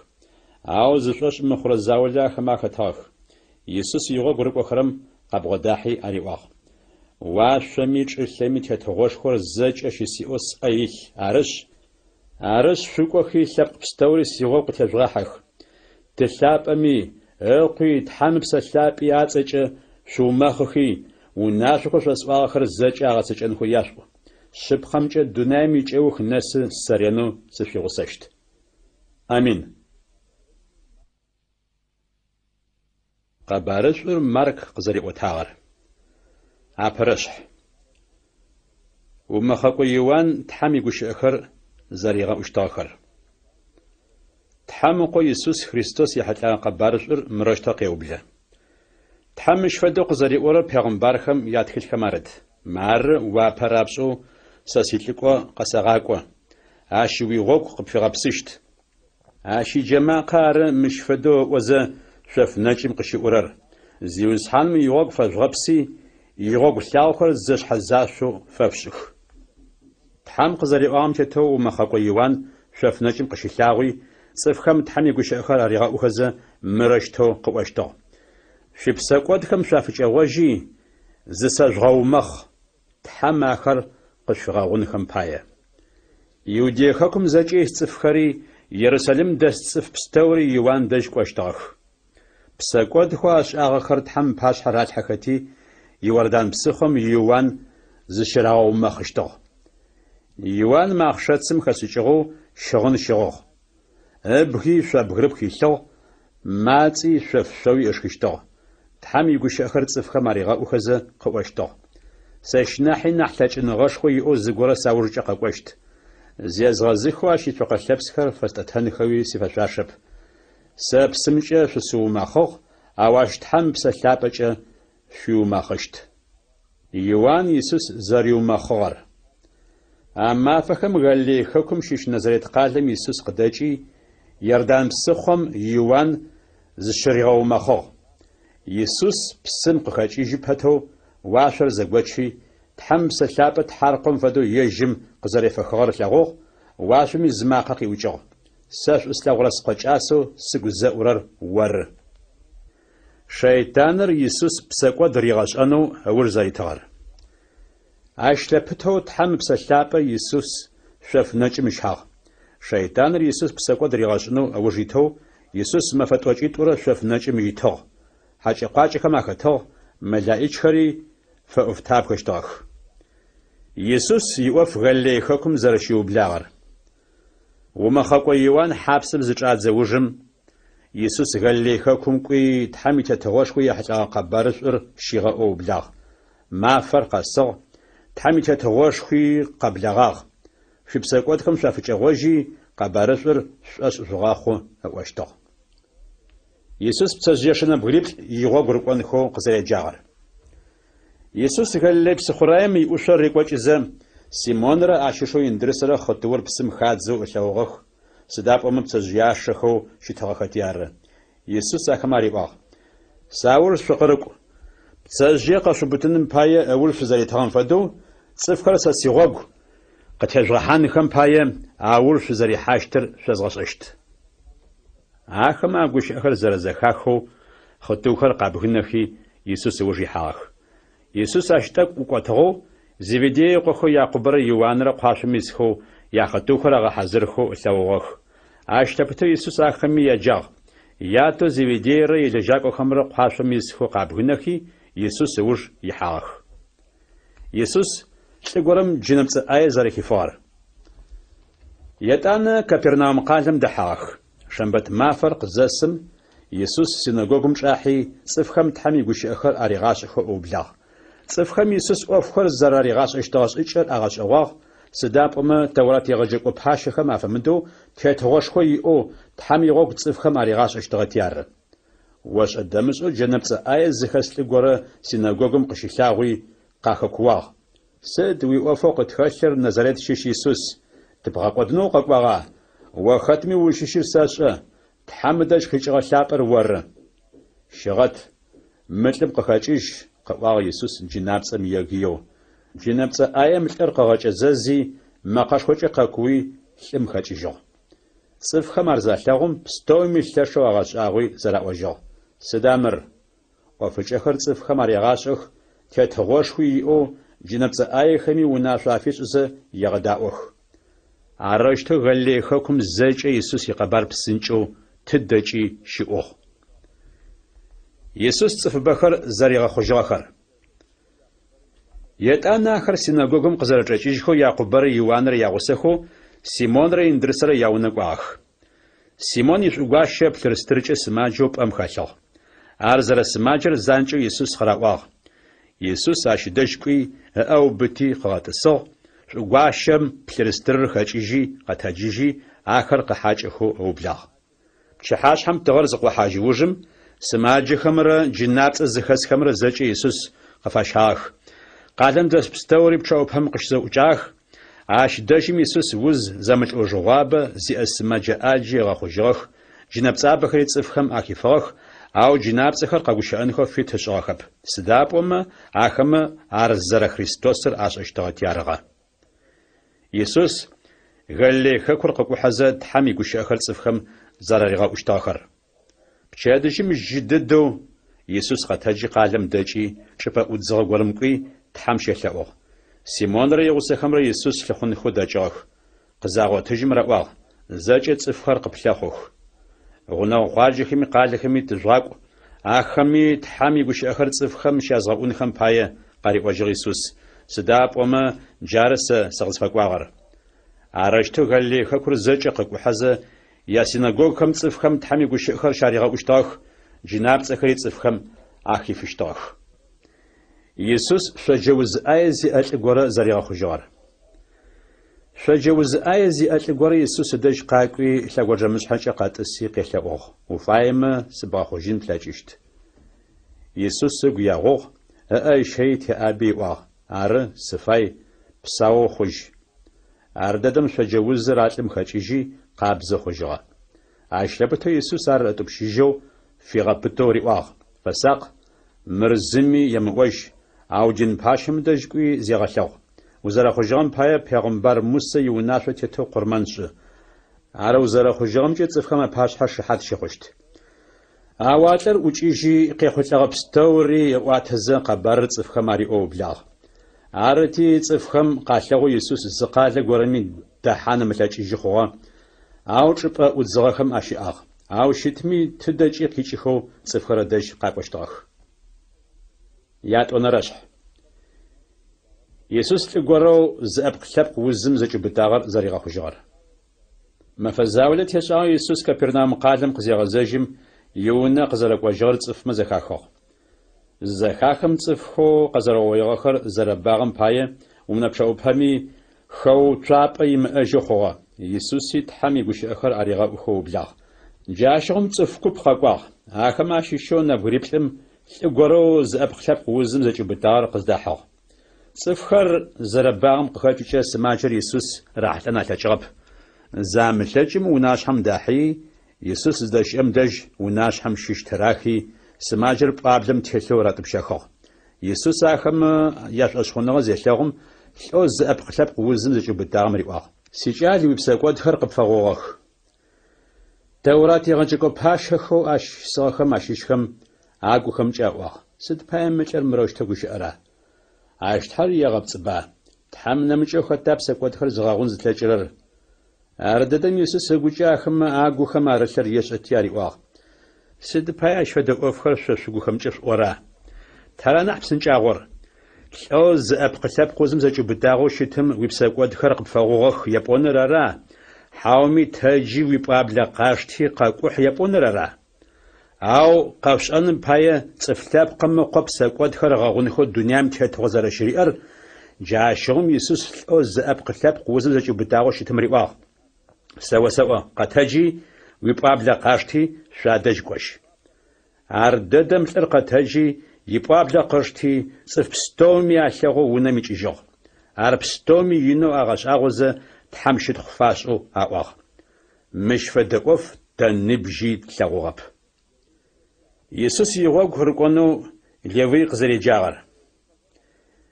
Ау зышӏошъ мыхъурэ заулэ ахэмэ ахэтыгъэх. Исус игъогу рыкӏохэрэм къабгъодахьи ариӏуагъ, Уашъоми чӏылъэми тетыгъошхор зэкӏэ щысиӏэу сӏэ илъ, арышъ, Арышъ, шъукӏохи, лъэпкъ пстэури сигъогу къытежъугъахьэх. Ты лъапӏэми, Ыкъуи, Тхьэм Ыпсэ Лъапӏи ацӏэкӏэ шъуумэхъыхи, унашъохэу шъосӏуагъэхэр зэкӏэ агъэцэкӏэнхэу яшъуӏу. Шъыпкъэмкӏэ, дунаим икӏэух нэсы сэ ренэу сышъуигъусэщт. Амин. Къэбарышӏур Марк къызэриӏотагъэр. Апэрэшъхь. Умэхъэкӏо Иуан Тхьэм игущыӏэхэр зэригъэӏущтыгъэхэр. Тхьэм Ыкъо Исус Христос ехьылӏэгъэ къэбарышӏур мырэущтэу къеублэ. Тхьэм мыщ фэдэу къызэриӏорэр пегъымбархэм ятхылъхэм арыт. Мары, уапэ рапшӏэу сэ силӏыкӏо къэсэгъакӏо. Ащ уигъогу къыпфигъэпсыщт. Ащ иджэмакъэ ары мыщ фэдэу ыӏозэ шъоф нэкӏым къыщыӏурэр, Зиусхьаным игъогу фэжъугъэпси, игъогу лъагъохэр зэшъхьэзашъоу фэшъушӏых. Тхьэм къызэриӏуагъэм тетэу умэхъэкӏо Иуан шъоф нэкӏым къыщылъагъуи, Цӏыфхэм Тхьэм игущыӏэхэр аригъэӏухэзэ, мырэущтэу къыӏощтыгъ, Шъуипсэкӏодхэм шъуафыкӏэгъожьи, зысэжъугъэумэхъ, Тхьэм ахэр къышъуфигъэгъунхэм пае. Иудей хэкум зэкӏэ ис цӏыфхэри, Ерусалим дэс цӏыф пстэури Иуан дэжь кӏощтыгъэх. Псэкӏодхэу ашӏагъэхэр Тхьэм ыпашъхьэ ралъхьэхэти, Иордан псыхъом Иуан зыщырагъэумэхъыщтыгъ. Иуан махъшэцым хэшӏыкӏыгъэу щыгъын щыгъыгъ. Ыбги шъо бгырыпх илъыгъ, мацӏи шъоф шъоуи ышхыщтыгъ. Тхьэм игущыӏэхэр цӏыфхэм аригъэӏухэзэ къыӏощтыгъ. Сэщ нахьи нахь лъэкӏыныгъэшхо иӏэу зыгорэ саужкӏэ къэкӏощт. Зезгъэзыхэу ащ ицокъэ лъэпсхэр фэстӏэтэнхэуи сифэшъуашэп. Сэ псымкӏэ шъусыумэхъыгъ, ау ащ Тхьэм Ыпсэ Лъапӏэкӏэ шъуиумэхъыщт. Иуан Исус зэриумэхъыгъэр. А мафэхэм Галилей хэкум щыщ Назарет къалэм Исус къыдэкӏи, Иордан псыхъом Иуан зыщыригъэумэхъыгъ. Исус псым къыхэкӏыжьы пэтэу уашъор зэгочи, Тхьэм Ыпсэ Лъапӏэ тхьаркъом фэдэу ежьым къызэрефэхыгъэр ылъэгъугъ, уашъоми зы макъэ къиӏукӏыгъ, Сэ шӏу слъэгъурэ Скъо кӏасэу сыгу зэӏурэр оры. Шэйтаныр Исус псэкӏод ригъэшӏэнэу ыуж зэритыгъэр. Ащ лъэпытэу Тхьэм Ыпсэ Лъапӏэ Исус шъоф нэкӏым ыщагъ. Шэйтаныр Исус псэкӏод ригъэшӏынэу ыуж итэу, Исус мэфэ тӏокӏитӏурэ шъоф нэкӏым итыгъ. Хьакӏэ-къуакӏэхэм ахэтыгъ, мэлаӏичхэри фэӏофтабгэщтыгъэх. Исус иӏоф Галилей хэкум зэрэщиублагъэр. Умэхъэкӏо Иуан хьапсым зычӏадзэ ужым, Исус Галилей хэкум кӏуи, Тхьэм и Тетыгъошхо ехьылӏэгъэ къэбарышӏур щигъэӏоу ыублагъ. Мафэр къэсыгъ, Тхьэм и Тетыгъошхуи къэблэгъагъ. Шъуипсэкӏодхэм шъуафыкӏэгъожьи, къэбарышӏур шъушӏошъ жъугъэхъу, ыӏощтыгъ. Исус пцэжъыешэ нэбгыриплӏ игъогу рыкӏонхэу къызэреджагъэр. Исус Галилей псыхъураем иӏушъо рекӏокӏызэ, Симонрэ ащ ышэу Индрысрэ хъытыур псым хадзэу ылъэгъугъэх, сыда пӏомэ пцэжъыяшэхэу щытыгъэхэти ары. Исус ахэмэ ариӏуагъ, Сауж шъукъырыкӏу. Пцэжъые къэшъуубытыным пае ыуж шъузэритыгъэм фэдэу, цӏыфхэр сэ сигъогу къытежъугъэхьанхэм пае ауж шъузэрихьащтыр шъозгъэшӏэщт. Ахэмэ а гущыӏэхэр зэрэзэхахэу, хъытыухэр къабгынэхи, Исус ыуж ихьагъэх. Исус ащ тӏэкӏу ӏукӏотыгъэу, Зеведее ыкъохэу Якъубэрэ Иуанрэ къуашъом исхэу, яхъытыухэр агъэхьазырхэу ылъэгъугъэх. Ащ лъэпытэу Исус ахэми яджагъ. Ятэу Зеведейрэ илэжьакӏохэмрэ къуашъом исхэу къабгынэхи, Исус ыуж ихьагъэх. Исус лӏы горэм джынэпцӏэ ӏае зэрэхифыгъэр. Етӏанэ Капернаум къалэм дэхьагъэх. Шэмбэт мафэр къызэсым, Исус синэгогум чӏахьи, цӏыфхэм Тхьэм игущыӏэхэр аригъашӏэхэу ыублагъ. Цӏыфхэм Исус ӏофхэр зэраригъашӏэщтыгъэ шӏыкӏэр агъэшӏэгъуагъ, сыда пӏомэ Тэурат егъэджэкӏо пащэхэм афэмыдэу тетыгъошхо иӏэу Тхьэм игъогу цӏыфхэм аригъашӏэщтыгъэти ары. Ошӏэ-дэмышӏэу джэнэпцӏэ ӏае зыхэс лӏы горэ синэгогум къыщылъагъуи, къахэкууагъ, Сыд уиӏофэу къытхэлъыр, Назарет щыщ Исус? Тыбгъэкӏодынэу укъэкӏуагъа? О хэтми узщыщыр сэшӏэ, Тхьэм ыдэжь къикӏыгъэ Лъапӏэр оры. Щыгъэт, мы лӏым къыхэкӏыжь, къыӏуагъ Исус джынапцӏэм егыеу. Джынэпцӏэ ӏаем лӏыр къыгъэкӏэзэзи, мэкъэшхокӏэ къэкууи, лӏым хэкӏыжьыгъ. Цӏыфхэм ар залъэгъум, пстэуми лъэшэу агъэшӏагъуи зэраӏожьыгъ, Сыда мыр? ӏофыкӏэхэр цӏыфхэм арегъашӏэх, тетыгъошхуи иӏэу джынэпцӏэ ӏаехэми унашъо афишӏызэ егъэдаӏох. Арэущтэу Галилей хэкум зэкӏэ Исус икъэбар псынкӏэу тыдэкӏи щыӏугъ. Исус цӏыфыбэхэр зэригъэхъужьыгъэхэр. Етӏанэ ахэр синэгогум къызэрэчӏэкӏыжьхэу Якъубэрэ Иуанрэ ягъусэхэу Симонрэ Индрысрэ яунэ кӏуагъэх. Симон ишӏугуащэ плъырстыркӏэ сымаджэу пӏэм хэлъыгъ. Ар зэрэсымаджэр занкӏэу Исус къыраӏуагъ. Исус ащ ыдэжь кӏуи, ыӏэ ыубыти къыгъэтӏысыгъ, шӏугуащэм плъырстырыр хэкӏыжьи, къэтэджыжьи, ахэр къыхьакӏэхэу ыублагъ. Пчыхьашъхьэм тыгъэр зыкъохьажь ужым, сымаджэхэмрэ джынапцӏэ зыхэсхэмрэ зэкӏэ Исус къыфащагъэх. Къалэм дэс пстэури пчъэӏупэм къыщызэӏукӏагъэх, Ащ дэжьым Исус уз зэмылӏэужыгъуабэ зиӏэ сымэджэ ӏаджи ыгъэхъужьыгъэх, джынэпцӏабэхэри цӏыфхэм ахифыгъэх, ау джынапцӏэхэр къэгущыӏэнхэу фит ышӏыгъэхэп, сыда пӏомэ ахэмэ ар зэрэ Христосыр ашӏэщтыгъэти арыгъэ. Исус Галилей хэкур къыкӏухьэзэ Тхьэм игущыӏэхэр цӏыфхэм зэраригъэӏущтыгъэхэр. Пчэдыжьым жьы дэдэу Исус къэтэджи къалэм дэкӏи, чӏыпӏэ ӏудзыгъэ горэм кӏуи, Тхьэм щелъэӏугъ. Симонрэ игъусэхэмрэ Исус лъыхъунхэу дэкӏыгъэх. Къызагъотыжьым раӏуагъ, Зэкӏэ цӏыфхэр къыплъэхъух. Гъунэгъу къуаджэхэми къалэхэми тыжъугъакӏу, ахэми Тхьэм игущыӏэхэр цӏыфхэм щязгъэӏунхэм пае, къариӏожьыгъ Исус, сыда пӏомэ джары сэ сыкъызфэкӏуагъэр. Арэущтэу Галилей хэкур зэкӏэ къыкӏухьэзэ, ясинэгогухэм цӏыфхэм Тхьэм игущыӏэхэр щаригъэӏущтыгъэх, джынапцӏэхэри цӏыфхэм ахифыщтыгъэх. Исус шъоджэ уз ӏае зиӏэ лӏы горэ зэригъэхъужьыгъэр. Шъоджэ уз ӏае зиӏэ лӏы горэ Исус ыдэжь къакӏуи, лъэгонджэмышъхьэкӏэ къэтӏыси къелъэӏугъ, Уфаемэ, сыбгъэхъужьын плъэкӏыщт. Исус ыгу егъугъ, ыӏэ ыщэий теӏаби ыӏуагъ, Ары, сыфай, псаоу хъужь. Ардэдэм шъоджэ узыр а лӏым хэкӏыжьи, къабзэ хъужьыгъэ. Ащ лъэпытэу Исус ар ытӏупщыжьэу, фигъэпытэу риӏуагъ, Фэсакъ, мыр зыми емыӏожь, ау дин пащэм дэжь кӏуи зегъэлъэгъу. Узэрэхъужьыгъэм пае пегъымбар Мусэ иунашъо тетэу къурмэн шӏы. Ар узэрэхъужьыгъэмкӏэ цӏыфхэм апашъхьэ шыхьат щыхъущт. Ау а лӏыр ӏукӏыжьи, къехъулӏэгъэ пстэури ыӏуатэзэ, къэбарыр цӏыфхэм ариӏоу ыублагъ. Арыти, цӏыфхэм къалъэгъоу Исус зы къалэ горэми дэхьан ымылъэкӏыжьы хъугъэ, ау чӏыпӏэ ӏудзыгъэхэм ащыӏагъ. Ау щытми, тыдэкӏи къикӏыхэу цӏыфхэр ыдэжь къакӏощтыгъэх. Ятӏонэрэшъхь. Исус лӏы горэу зыӏэпкъ-лъэпкъ узым зэкӏиубытагъэр зэригъэхъужьыгъэр. Мэфэ заулэ тешӏагъэу Исус Капернаум къалэм къызегъэзэжьым, иунэ къызэрэкӏожьыгъэр цӏыфмэ зэхахыгъ. Зызэхахым цӏыфхэу къэзэрэугъоигъэхэр зэрэбагъэм пае унэ пчъэӏупэми хэуцуапӏэ имыӏэжьэу хъугъэ. Исуси Тхьэм игущыӏэхэр аригъэӏухэу ыублагъ. Джащыгъум цӏыф куп къэкӏуагъ. Ахэмэ ащыщэу нэбгыриплӏым лӏы горэу зыӏэпкълъэпкъ узым зэкӏиубытагъэр къыздахьыгъ. Цӏыфхэр зэрэбагъэм къыхэкӏыкӏэ сымаджэр Исус рахьылӏэн алъэкӏыгъэп. Замылъэкӏым унашъхьэм дахьыи, Исус зыдэщыӏэм дэжь унашъхьэм щыщ тырахи, сымаджэр пӏуаблэм телъэу ратӏупщэхыгъ. Исус ахэмэ яшӏошъхъуныгъэ зелъэгъум, лӏэу зыӏэпкълъэпкъ узым зэкӏиубытагъэм риӏуагъ. Сикӏал, уипсэкӏодхэр къыпфэгъугъэх. Тэурат егъэджэкӏо пащэхэу ащ щысыгъэхэм ащыщхэм агухэмкӏэ аӏуагъ, Сыд пае мы лӏыр мырэущтэу гущыӏэра? Ащ Тхьэр егъэпцӏыба? Тхьэм нэмыкӏэу хэта псэкӏодхэр зыгъэгъун зылъэкӏырэр? Ардэдэм Исус ыгукӏэ ахэмэ агухэм арылъыр ешӏэти ариӏуагъ, Сыд пае ащ фэдэ ӏофхэр шъо шъугухэмкӏэ шъуӏора? Тара нахь псынкӏагъор? Лӏэу зыӏэпкълъэпкъ узым зэкӏиубытагъэу щытым уипсэкӏодхэр къыпфэгъугъэх епӏоныр ара, хьауми тэджи уипӏуаблэ къашти къэкӏухь епӏоныр ара? Ау къэшъушӏэным пае Цӏыф Лъэпкъым Ыкъо псэкӏодхэр ыгъэгъунхэу дунаим тетыгъо зэрэщыриӏэр, джащыгъум Исус лӏэу зыӏэпкълъэпкъ узым зэкӏиубытагъэу щытым риӏуагъ, Сэ осэӏо, къэтэджи, уипӏуаблэ къашти, шъуадэжь кӏожь. Ардэдэм лӏыр къэтэджи, ипӏуаблэ къышти, цӏыф пстэуми алъэгъоу унэм икӏыжьыгъ. Ар пстэуми инэу агъэшӏагъозэ, Тхьэм щытхъу фашӏэу аӏуагъ. Мыщ фэдэ ӏоф тэ ныбжьи тлъэгъугъэп. Исус игъогу рыкӏонэу Левый къызэреджагъэр.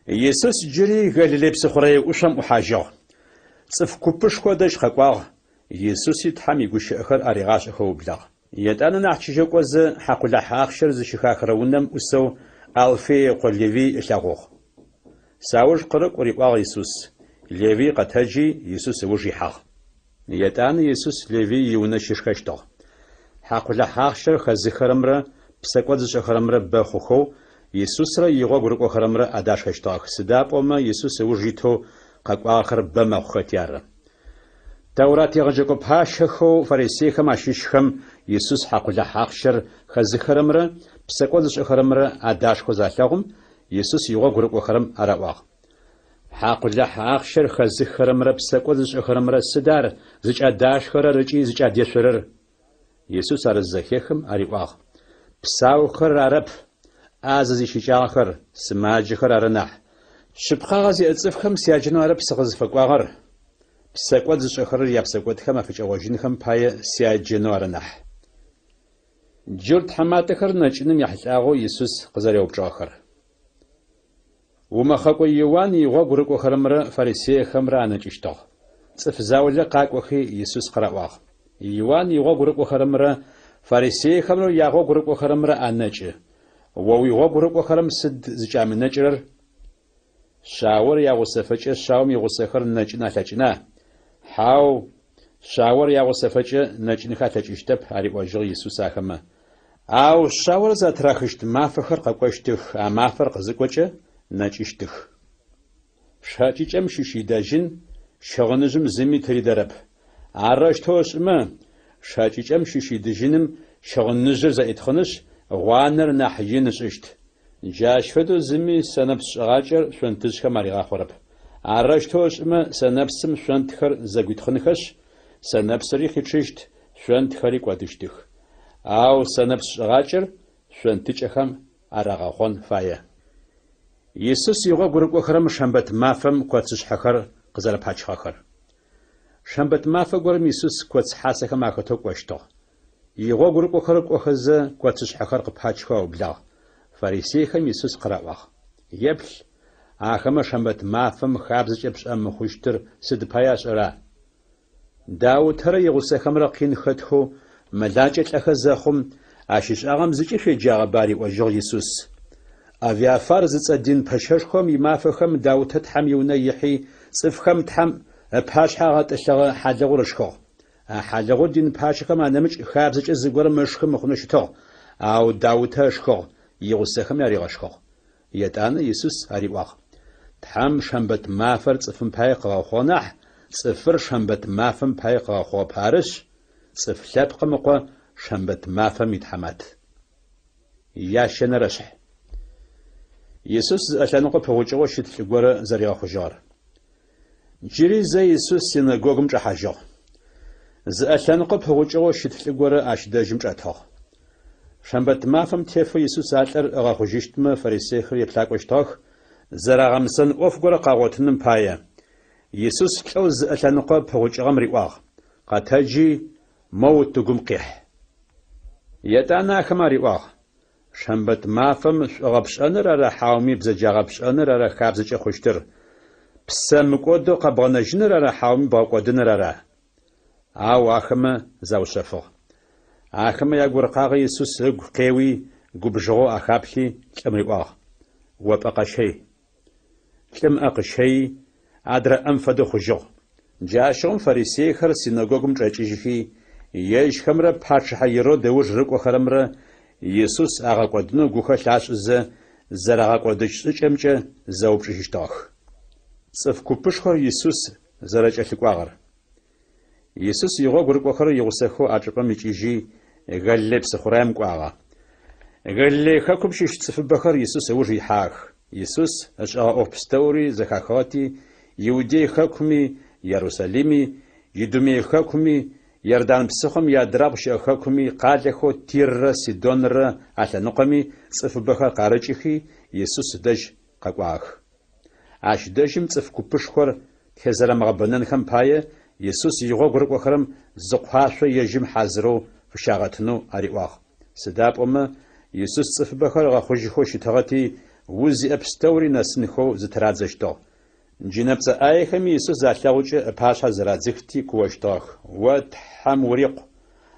Исус джыри Галилей псыхъурэе ӏушъом ӏухьажьыгъ. Цӏыф купышхо ыдэжь къэкӏуагъ, Исуси Тхьэм игущыӏэхэр аригъашӏэхэу ыублагъ. Етӏанэ нахь чыжьэу кӏозэ, хьакъулахь ахъщэр зыщыхахырэ унэм ӏусэу Алфей ыкъо Левый ылъэгъугъ. Сауж къырыкӏу, риӏуагъ Исус. Левый къэтэджи, Исус ыуж ихьагъ. Етӏанэ Исус Левый иунэ щышхэщтыгъ. Хьакъулахь ахъщэр хэзыхырэмрэ псэкӏод зышӏэхэрэмрэ бэ хъухэу, Исусрэ игъогу рыкӏохэрэмрэ адашхэщтыгъэх, сыда пӏомэ Исус ыуж итэу къэкӏуагъэхэр бэ мэхъухэти ары. Тэурат егъэджэкӏо пащэхэу фарисейхэм ащыщхэм Исус хьакъулахь ахъщэр хэзыхырэмрэ псэкӏод зышӏэхэрэмрэ адашхэу залъэгъум, Исус игъогу рыкӏохэрэм араӏуагъ. Хьакъулахь ахъщэр хэзыхырэмрэ псэкӏод зышӏэхэрэмрэ сыд ар зыкӏадашхэрэр ыкӏи зыкӏадешъорэр? Исус ар зызэхехым ариӏуагъ, Псаухэр арэп, ӏазэ зищыкӏагъэхэр, сымаджэхэр ары нахь. Шъыпкъагъэ зиӏэ цӏыфхэм сяджэнэу арэп сыкъызыфэкӏуагъэр, псэкӏод зышӏэхэрэр япсэкӏодхэм афыкӏэгъожьынхэм пае сяджэнэу ары нахь. Джурт тхьаматэхэр нэкӏыным ехьылӏагъэу Исус къызэреупчӏыгъэхэр. Умэхъэкӏо Иуан игъогу рыкӏохэрэмрэ фарисейхэмрэ анэкӏыщтыгъ. Цӏыф заулэ къакӏохи, Исус къыраӏуагъ. Иуан игъогу рыкӏохэрэмрэ фарисейхэмрэ ягъогу рыкӏохэрэмрэ анэкӏы. О уигъогу рыкӏохэрэм сыд зыкӏамынэкӏырэр? Шъаор ягъусэфэкӏэ шъаом игъусэхэр нэкӏын алъэкӏына? Хьау, шъаор ягъусэфэкӏэ нэкӏынхэ алъэкӏыщтэп, ариӏожьыгъ Исус ахэмэ. Ау шъаор затырахыщт мафэхэр къэкӏощтых, а мафэр къызыкӏокӏэ, нэкӏыщтых. Шэкӏыкӏэм щыщ идэжьын щыгъыныжъым зыми тыридэрэп. Арэущтэу ышӏымэ, шэкӏыкӏэм щыщ идыжьыным щыгъыныжъыр зэӏитхъынышъ, гъуанэр нахь ин ышӏыщт. Джащ фэдэу зыми сэнэпс шӏыгъакӏэр шъонтыжъхэм аригъахъорэп. Арэущтэу ышӏымэ, сэнэпсым шъонтхэр зэгуитхъынхэшъ, сэнэпсыри къичъыщт, шъонтхэри кӏодыщтых. Ау сэнэпс шӏыгъакӏэр шъонтыкӏэхэм арагъэхъон фае. Исус игъогу рыкӏохэрэм шэмбэт мафэм коцышъхьэхэр къызэрэпачыгъэхэр. Шэмбэт мафэ горэм Исус коц хьасэхэм ахэтэу кӏощтыгъ. Игъогу рыкӏохэрэр кӏохэзэ, коцышъхьэхэр къыпачхэу аублагъ. Фарисейхэм Исус къыраӏуагъ, Еплъ, ахэмэ шэмбэт мафэм хабзэкӏэ пшӏэ мыхъущтыр сыд пае ашӏэра? Даутэрэ игъусэхэмрэ къин хэтхэу мэлакӏэ лӏэхэ зэхъум, ащ ышӏагъэм зыкӏи шъуеджагъэба? ариӏожьыгъ Исус. Авиафар зыцӏэ дин пэщэшхом имафэхэм Даутэ Тхьэм иунэ ихьи, цӏыфхэм Тхьэм ыпашъхьэ агъэтӏылъыгъэ хьалыгъур ышхыгъ. А хьалыгъур дин пащэхэм анэмыкӏ хабзэкӏэ зыгорэм ышхы мыхъунэу щытыгъ, ау Даутэ ышхыгъ, игъусэхэми аригъэшхыгъ. Етӏанэ Исус ариӏуагъ, Тхьэм шэмбэт мафэр цӏыфым пае къыгъэхъугъ нахь, цӏыфыр шэмбэт мафэм пае къыгъэхъугъэп, арышъ, Цӏыф Лъэпкъым Ыкъо шэмбэт мафэм итхьамат. Ящэнэрэшъхь. Исус зыӏэ лъэныкъо пыгъукӏыгъэу щыт лӏы горэ зэригъэхъужьыгъэр. Джыри зэ Исус синэгогум чӏэхьажьыгъ. Зыӏэ лъэныкъо пыгъукӏыгъэу щыт лӏы горэ ащ дэжьым чӏэтыгъ. Шэмбэт мафэм тефэу Исус а лӏыр ыгъэхъужьыщтмэ фарисейхэр еплъакӏощтыгъэх, зэрагъэмысэн ӏоф горэ къагъотыным пае. Исус лӏэу зыӏэ лъэныкъо пыгъукӏыгъэм риӏуагъ, Къэтэджи, мо утыгум къихь. Етӏанэ ахэм ариӏуагъ, Шэмбэт мафэм шӏугъэ пшӏэныр ара хьауми бзэджагъэ пшӏэныр ара хабзэкӏэ хъущтыр? Ппсэ мыкӏодэу къэбгъэнэжьыныр ара хьауми бгъэкӏодыныр ара? Ау ахэмэ заушъэфыгъ. Ахэмэ ягуркъагъэ Исус ыгу къеуи, губжыгъэу ахаплъи, лӏым риӏуагъ, О пӏэ къэщэй. Лӏым ыӏэ къыщэйи, адрэ ӏэм фэдэу хъужьыгъ. Джащыгъум фарисейхэр синэгогум чӏэкӏыжьхи, ежьхэмрэ пачъыхьэ Ирод ыуж рыкӏохэрэмрэ Исус агъэкӏодынэу гухэлъ ашӏызэ, зэрагъэкӏодыщт шӏыкӏэмкӏэ зэупчӏыжьыщтыгъэх. Цӏыф купышхор Исус зэрэкӏэлъыкӏуагъэр. Исус игъогу рыкӏохэрэр игъусэхэу а чӏыпӏэм икӏыжьи, Галилей псыхъураем кӏуагъэ. Галилей хэкум щыщ цӏыфыбэхэр Исус ыуж ихьагъэх. Исус ышӏэгъэ ӏоф пстэури зэхахыгъэти, Иудей хэкуми, Ерусалими, Идумей хэкуми, Иордан псыхъом иадрабгъу щыӏэ хэкуми, къалэхэу Тиррэ Сидонрэ алъэныкъоми цӏыфыбэхэр къарыкӏыхи, Исус ыдэжь къэкӏуагъэх. Ащ дэжьым цӏыф купышхор тезэрэмыгъэбэнэнхэм пае, Исус игъогу рыкӏохэрэм зы къуашъо ежьым хьазырэу фыщагъэтынэу ариӏуагъ. Сыда пӏомэ, Исус цӏыфыбэхэр ыгъэхъужьыхэу щытыгъэти, уз зиӏэ пстэури нэсынхэу зытырадзэщтыгъ. Джынэпцӏэ ӏаехэми Исус залъэгъукӏэ ыпашъхьэ зырадзыхти куощтыгъэх, О Тхьэм урикъу!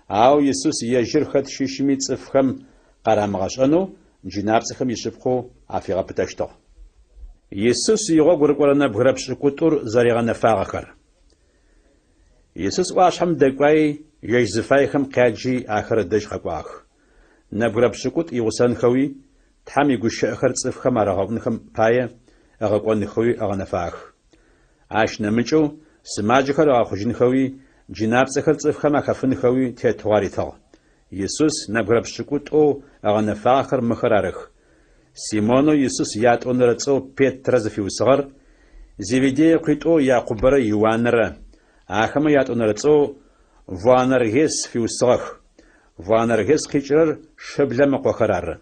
Ау Исус ежьыр хэт щыщми цӏыфхэм къарамыгъэшӏэнэу джынапцӏэхэм ишъыпкъэу афигъэпытэщтыгъ. Исус игъогу рыкӏорэ нэбгырэ пшӏыкӏутӏур зэригъэнэфагъэхэр. Исус ӏуашъхьэм дэкӏуаи, ежь зыфаехэм къяджи, ахэр ыдэжь къэкӏуагъэх. Нэбгырэ пшӏыкӏутӏу игъусэнхэуи, Тхьэм игущыӏэхэр цӏыфхэм арагъэӏунхэм пае, ыгъэкӏонхэуи ыгъэнэфагъэх. Ащ нэмыкӏэу, сымаджэхэр ыгъэхъужьынхэуи, джынапцӏэхэр цӏыфхэм ахэфынхэуи тетыгъо аритыгъ. Исус нэбгырэ пшӏыкӏутӏоу ыгъэнэфагъэхэр мыхэр арых, Симонэу Исус ятӏонэрэ цӏэу Петрэ зыфиусыгъэр, Зеведей ыкъуитӏоу Якъубэрэ Иуанрэ, ахэмэ ятӏонэрэ цӏэу Воанергес фиусыгъэх, Воанергес къикӏырэр Шыблэм ыкъохэр ары,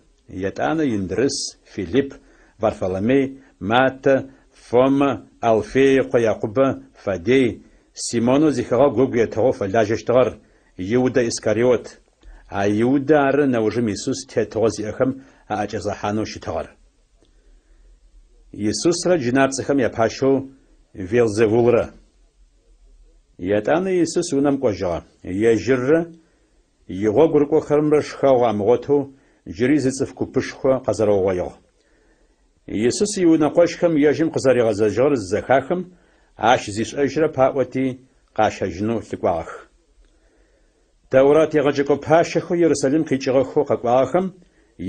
етӏанэ Индрыс, Филипп, Варфоломей, Маттэ, Фомэ, Алфей ыкъо Якъубэ, Фаддей, Симонэу зихэгъэгу ыгу етыгъэу фэлажьэщтыгъэр, Иудэ Искариот. А Иудэ ары нэужым Исус тетыгъо зиӏэхэм аӏэкӏэзгъэхьанэу щытыгъэр. Исусрэ джынапцӏэхэм япащэу Велзевулрэ. Етӏанэ Исус унэм кӏожьыгъэ. Ежьыррэ игъогу рыкӏохэрэмрэ шхэгъу амыгъотэу джыри зы цӏыф купышхо къэзэрэугъоигъ. Исус иунэкъощхэм ежьым къызэригъэзэжьыгъэр зызэхахым, ащ зишӏэжьырэп аӏоти, къащэжьынэу лъыкӏуагъэх. Тэурат егъэджэкӏо пащэхэу Ерусалим къикӏыгъэхэу къэкӏуагъэхэм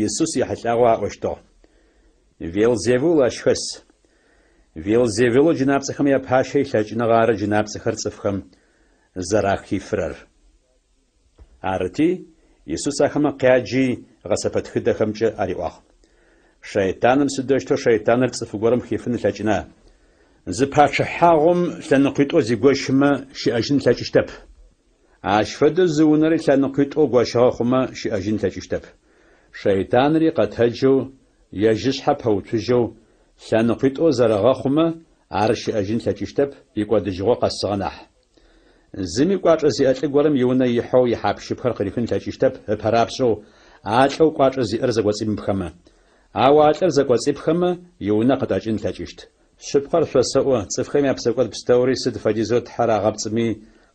Исус ехьылӏагъэу аӏощтыгъ, Велзевул ащ хэс. Велзевулэу джынапцӏэхэм япащэ илъэкӏыныгъэ ары джынапцӏэхэр цӏыфхэм зэрахифырэр. Арыти, Исус ахэмэ къяджи, гъэсэпэтхыдэхэмкӏэ ариӏуагъ. Шэйтаным сыдэущтэу шэйтаныр цӏыф горэм хифын ылъэкӏына? Зы пачъыхьагъум лъэныкъуитӏоу зигощымэ, щыӏэжьын ылъэкӏыщтэп. Ащ фэдэу зы унэри лъэныкъуитӏоу гощыгъэ хъумэ, щыӏэжьын ылъэкӏыщтэп. Шэйтанри къэтэджэу, ежь ышъхьэ пэуцужьэу, лъэныкъуитӏоу зэрэгъэхъумэ, ар щыӏэжьын ылъэкӏыщтэп, икӏодыжьыгъо къэсыгъэ нахь. Зыми кӏуачӏэ зиӏэ лӏы горэм иунэ ихьэу ихьапщыпхэр къырихын ылъэкӏыщтэп ыпэрапшӏэу а лӏэу кӏуачӏэ зиӏэр зэкӏоцӏимыпхэмэ. Ау а лӏыр зэкӏоцӏипхэмэ, иунэ къытӏэкӏын ылъэкӏыщт. Шъыпкъэр шъосэӏо, цӏыфхэм япсэкӏод пстэури сыд фэдизэу Тхьэр агъэпцӏыми,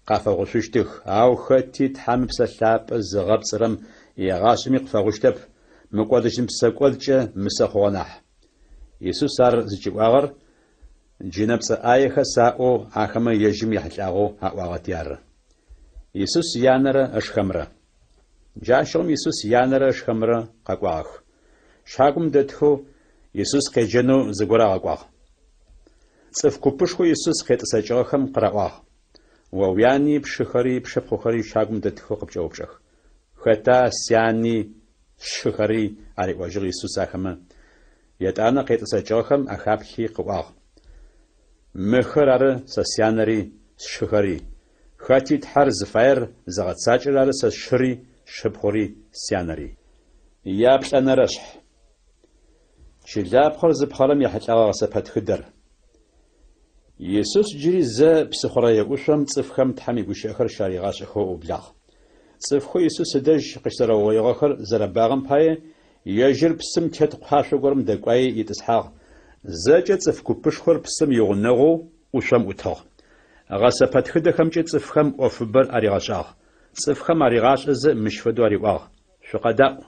къафэгъушъущтых, ау хэти Тхьэм Ыпсэ Лъапӏэ зыгъэпцӏырэм егъашӏэми къыфэгъущтэп, мыкӏодыжьын псэкӏодкӏэ мысэ хъугъэ нахь. Исус ар зыкӏиӏуагъэр Джынэпцӏэ ӏаехэс аӏоу ахэмэ ежьым ехьылӏагъэу аӏуагъэти ары. Исус янэрэ ышхэмрэ. Джащыгъум Исус янэрэ ышхэмрэ къэкӏуагъэх. Щагум дэтхэу Исус къеджэнэу зыгорэ агъэкӏуагъ. Цӏыф купышхоу Исус къетӏысэкӏыгъэхэм къыраӏуагъ, О уяни, пшыхэри, пшыпхъухэри щагум дэтхэу къыпкӏэупчӏэх. Хэта сяни, сшыхэри? ариӏожьыгъ Исус ахэмэ. Етӏанэ къетӏысэкӏыгъэхэм ахаплъи къыӏуагъ, Мыхэр ары сэ сянэри, сшыхэри. Хэти Тхьэр зыфаер зыгъэцакӏэрэр ары сэ сшыри, сшыпхъури, сянэри. Яплӏэнэрэшъхь. Чылапхъэр зыпхъэрэм ехьылӏэгъэ гъэсэпэтхыдэр. Исус джыри зэ псыхъурэе ӏушъом цӏыфхэм Тхьэм игущыӏэхэр щаригъашӏэхэу ыублагъ. Цӏыфхэу Исус ыдэжь къыщызэрэугъоигъэхэр зэрэбагъэм пае, ежьыр псым тет куашъо горэм дэкӏуаи итӏысхьагъ. Зэкӏэ цӏыф купышхор псым игъунэгъоу ӏушъом ӏутыгъ. Гъэсэпэтхыдэхэмкӏэ цӏыфхэм ӏофыбэр аригъэшӏагъ. Цӏыфхэм аригъашӏэзэ мыщ фэдэу ариӏуагъ, Шъукъэдаӏу!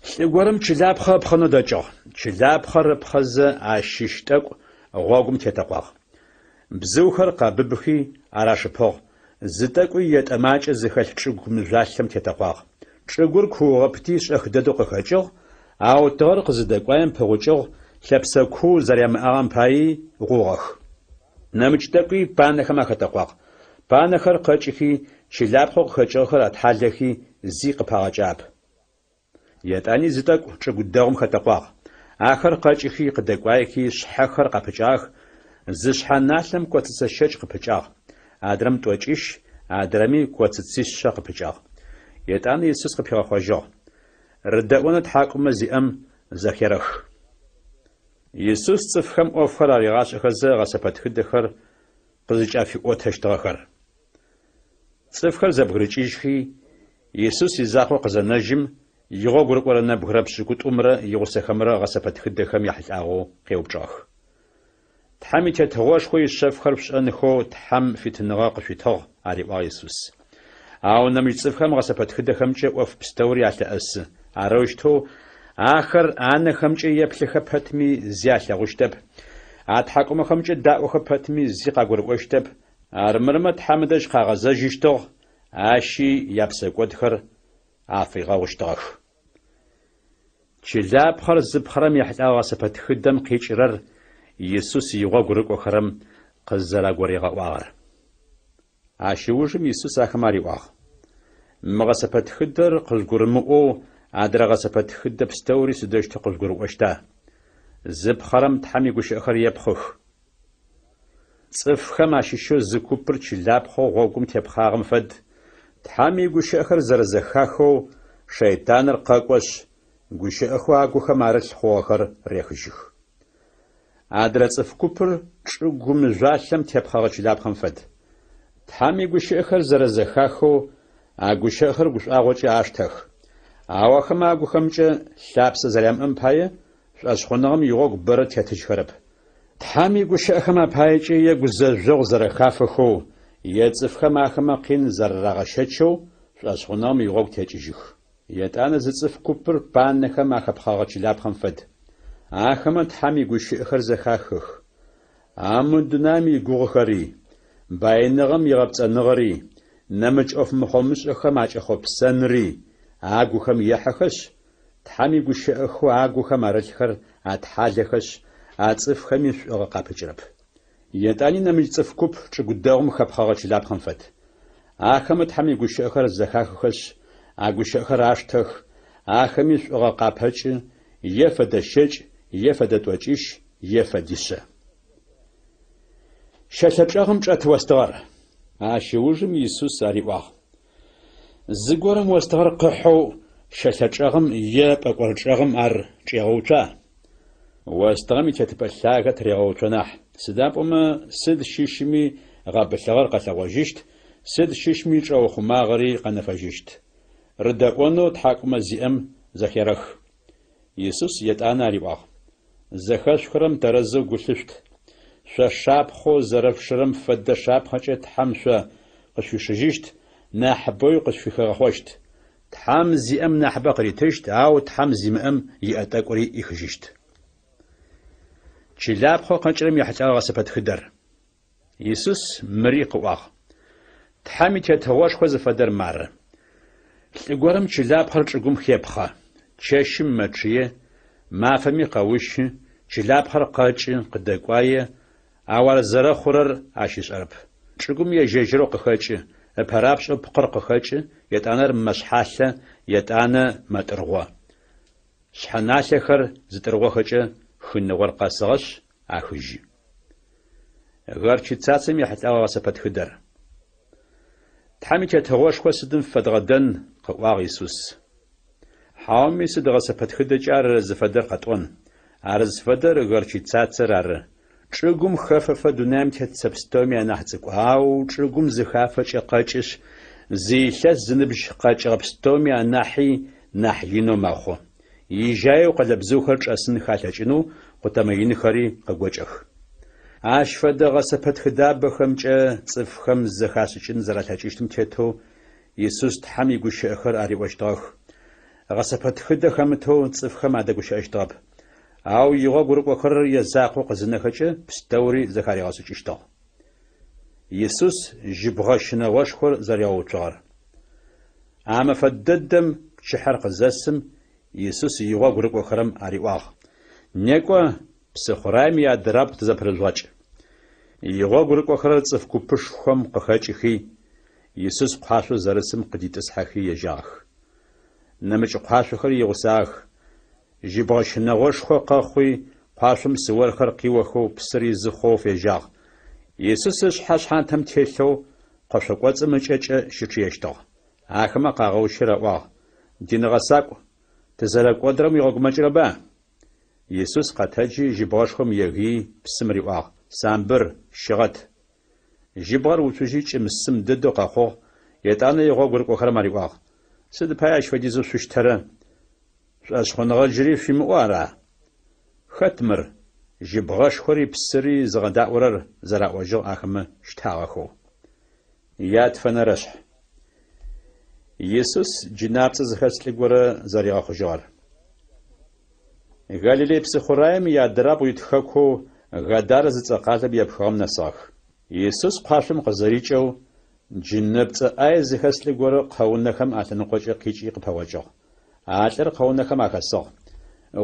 Лӏы горэм чылапхъэ ыпхъэнэу дэкӏыгъ. Чылапхъэр ыпхъэзэ ащыщ тӏэкӏу гъогум тетэкъуагъ. Бзыухэр къэбыбыхи ар ашыпыгъ, зы тӏэкӏуи етӏэ макӏэ зыхэлъ чӏыгу мыжъуалъэм тетэкъуагъ. Чӏыгур куугъэпти шӏэх дэдэу къыхэкӏыгъ, ау тыгъэр къызыдэкӏуаем пыгъукӏыгъ, лъэпсэ куу зэрямыӏагъэм паий гъугъэх. Нэмыкӏ тӏэкӏуи панэхэм ахэтэкъуагъ. Панэхэр къэкӏыхи, чылапхъэу къыхэкӏыгъэхэр атхьалэхи, зи къыпагъэкӏагъэп. Етӏани зы тӏэкӏу чӏыгу дэгъум хэтэкъуагъ. Ахэр къэкӏыхи, къыдэкӏуаехи, шъхьэхэр къапыкӏагъэх, зы шъхьэ налъэм коцыцэ щэкӏ къыпыкӏагъ, адрэм тӏокӏищ, адрэми коцыцишъэ къыпыкӏагъ. Етӏанэ Исус къыпигъэхъожьыгъ, Рыдэӏонэу тхьакӏумэ зиӏэм зэхерэх. Исус цӏыфхэм ӏофхэр аригъашӏэхэзэ гъэсэпэтхыдэхэр къызыкӏафиӏотэщтыгъэхэр. Цӏыфхэр зэбгырыкӏыжьхи, Исус изакъоу къызэнэжьым, игъогу рыкӏорэ нэбгырэ пшӏыкӏутӏумрэ игъусэхэмрэ гъэсэпэтхыдэхэм яхьылӏагъэу къеупчӏыгъэх. Тхьэм и Тетыгъошхо ишъэфхэр шъушӏэнхэу Тхьэм фитыныгъэ къышъуитыгъ, ариӏуагъ Исус. Ау нэмыкӏ цӏыфхэм гъэсэпэтхыдэхэмкӏэ ӏоф пстэури алъэӏэсы. Арэущтэу ахэр анэхэмкӏэ еплъыхэ пэтми зи алъэгъущтэп, атхьакӏумэхэмкӏэ даӏохэ пэтми зи къагурыӏощтэп, армырмэ Тхьэм ыдэжь къагъэзэжьыщтыгъ, ащи япсэкӏодхэр афигъэгъущтыгъэх. Чылапхъэр зыпхъэрэм ехьылӏэгъэ гъэсэпэтхыдэм къикӏырэр Исус игъогу рыкӏохэрэм къызэрагуригъэӏуагъэр. Ащ ыужым Исус ахэмэ ариӏуагъ, Мы гъэсэпэтхыдэр къыжъугурымыӏоу адрэ гъэсэпэтхыдэ пстэури сыдэущтэу къыжъугурыӏощта? Зыпхъэрэм Тхьэм игущыӏэхэр епхъых. Цӏыфхэм ащыщэу зы купыр чылапхъэу гъогум тепхъагъэм фэд, Тхьэм игущыӏэхэр зэрэзэхахэу шэйтаныр къэкӏошъ, гущыӏэхэу агухэм арылъ хъугъэхэр рехыжьых. Адрэ цӏыф купыр чӏыгу мыжъуалъэм тепхъэгъэ чылапхъэм фэд. Тхьэм игущыӏэхэр зэрэзэхахэу а гущыӏэхэр гушӏуагъокӏэ аштэх. Ау ахэмэ агухэмкӏэ лъапсэ зэрямыӏэм пае шӏошъхъуныгъэм игъогу бэрэ тетыжьхэрэп. Тхьэм игущыӏэхэм апаекӏэ е гузэжъогъу зэрэхафэхэу, Е цӏыфхэм ахэмэ къин зэрэрагъэщэчэу, шӏошъхъуныгъэм игъогу текӏыжьых. Етӏанэ зы цӏыф купыр панэхэм ахэпхъэгъэ чылапхъэм фэд. Ахэмэ Тхьэм игущыӏэхэр зэхахых. Ау мы дунаим игугъухэри, баиныгъэм игъэпцӏэныгъэри, нэмыкӏ ӏоф мыхъомышӏэхэм акӏэхъопсэнри агухэм ехьэхэшъ, Тхьэм игущыӏэхэу агухэм арылъхэр атхьалэхэшъ, а цӏыфхэми шӏугъэ къапыкӏырэп. Етӏани нэмыкӏ цӏыф куп чӏыгу дэгъум хэпхъэгъэ чылапхъэм фэд. Ахэмэ Тхьэм игущыӏэхэр зэхахыхэшъ, а гущыӏэхэр аштэх, ахэми шӏугъэ къапэкӏы, е фэдэ щэкӏ, е фэдэ тӏокӏищ, е фэдишъэ. Щэлъэ чӏэгъым чӏэт остыгъэр. Ащ ыужым Исус ариӏуагъ, Зыгорэм остыгъэр къыхьэу щэлъэ чӏэгъым е пӏэкӏор чӏэгъым ар чӏегъэуцуа? Остыгъэм итетыпӏэ лъагэ тырегъэуцо нахь, сыда пӏомэ сыд щыщми гъэбылъыгъэр къэлъэгъожьыщт, сыд щыщми чӏэухъумагъэри къэнэфэжьыщт. Рыдэӏонэу тхьакӏумэ зиӏэм зэхерэх. Исус етӏанэ ариӏуагъ, Зэхэшъухырэм тэрэзэу гу лъышъут. Шъо шапхъэу зэрэшъушырэм фэдэ шапхъэкӏэ Тхьэм шъо къышъуишыжьыщт, нахьыбэуи къышъуфыхигъэхъощт. Тхьэм зиӏэм нахьыбэ къыритыщт, ау Тхьэм зимыӏэм иӏэ тӏэкӏури ӏихыжьыщт. Чылапхъэу къэкӏырэм ехьылӏэгъэ гъэсэпэтхыдэр. Исус мыри къыӏуагъ, Тхьэм и Тетыгъошхо зыфэдэр мары. Лӏы горэм чылапхъэр чӏыгум хепхъэ. Чэщым мэчъые, мафэми къэущы, чылапхъэр къэкӏы, къыдэкӏуае, ау ар зэрэхъурэр ащ ышӏэрэп. Чӏыгум ежь-ежьырэу къыхэкӏы, ыпэрапшӏэу пкъыр къыхэкӏы, етӏанэ ар мэшъхьалъэ, етӏанэ мэтӏыргъо. Шъхьэналъэхэр зытӏыргъохэкӏэ хыныгъор къэсыгъэшъ, ахыжьы. Горчицацэм ехьылӏэгъэ гъэсэпэтхыдэр. Тхьэм и Тетыгъошхо сыдым фэдгъэдэн, къыӏуагъ Исус. Хьауми сыд гъэсэпэтхыдэкӏэ ар зыфэдэр къэтӏон? Ар зыфэдэр горчицацэр ары. Чӏыгум хэфэфэ дунаим тет цэ пстэуми анахь цӏыкӏу, ау чӏыгум зыхафэкӏэ къэкӏышъ, зы илъэс зыныбжь къэкӏыгъэ пстэуми анахьи нахь инэу мэхъу. Ижьаеу къэлэбзыухэр чӏэсынхэ алъэкӏынэу къутэмэ инхэри къыгокӏэх. Ащ фэдэ гъэсэпэтхыдабэхэмкӏэ цӏыфхэм зэхашӏыкӏын зэралъэкӏыщтым тетэу Исус Тхьэм игущыӏэхэр ариӏощтыгъэх. Гъэсэпэтхыдэ хэмытэу цӏыфхэм адэгущыӏэщтыгъэп. Ау игъогу рыкӏохэрэр язакъоу къызынэхэкӏэ пстэури зэхаригъэшӏыкӏыщтыгъ. Исус жьыбгъэ щынэгъошхор зэригъэуцугъэр. А мэфэ дэдэм пчыхьэр къызэсым, Исус игъогу рыкӏохэрэм ариӏуагъ, Некӏо, псыхъураем иадырабгъу тызэпырыжъугъэкӏ. Игъогу рыкӏохэрэр цӏыф купышхом къыхэкӏыхи, Исус къуашъоу зэрысым къыдитӏысхьэхи ежьагъэх. Нэмыкӏ къуашъохэри игъусагъэх. Жьыбгъэ щынэгъошхо къэхъуи, къуашъом псыорхэр къиохэу псыр изы хъоу фежьагъ. Исус ышъхьэ шъхьантэм телъэу къошъо кӏоцӏым ыкӏэкӏэ щычъыещтыгъ. Ахэмэ къагъэущи раӏуагъ, Дин гъэсакӏу, тызэрэкӏодырэм уигъэгумэкӏырэба? Исус къэтэджи, жьыбгъэшхом егыий, псым риӏуагъ, Самбыр, щыгъэт! Жьыбгъэр уцужьи кӏым-сым дэдэу къэхъугъ, етӏанэ игъогу рыкӏохэрэм ариӏуагъ, Сыд пае ащ фэдизэу шъущтэрэ? Шӏошъхъуныгъэ джыри шъуимыӏэу ара? Хэт мыр, жьыбгъэшхори псыри зыгъэдаӏорэр? зэраӏожьыгъ ахэмэ щтагъэхэу. Ятфэнэрэшъхь. Исус джынапцӏэ зыхэс лӏы горэ зэригъэхъужьыгъэр. Галилей псыхъураем иадырабгъу ит хэкоу Гадарэ зыцӏэ къалэм епхыгъэм нэсыгъэх. Исус къуашъом къызэрикӏэу, джынэпцӏэ ӏае зыхэс лӏы горэ къэунэхэм алъэныкъокӏэ къикӏи къыпэгъокӏыгъ. А лӏыр къэунэхэм ахэсыгъ.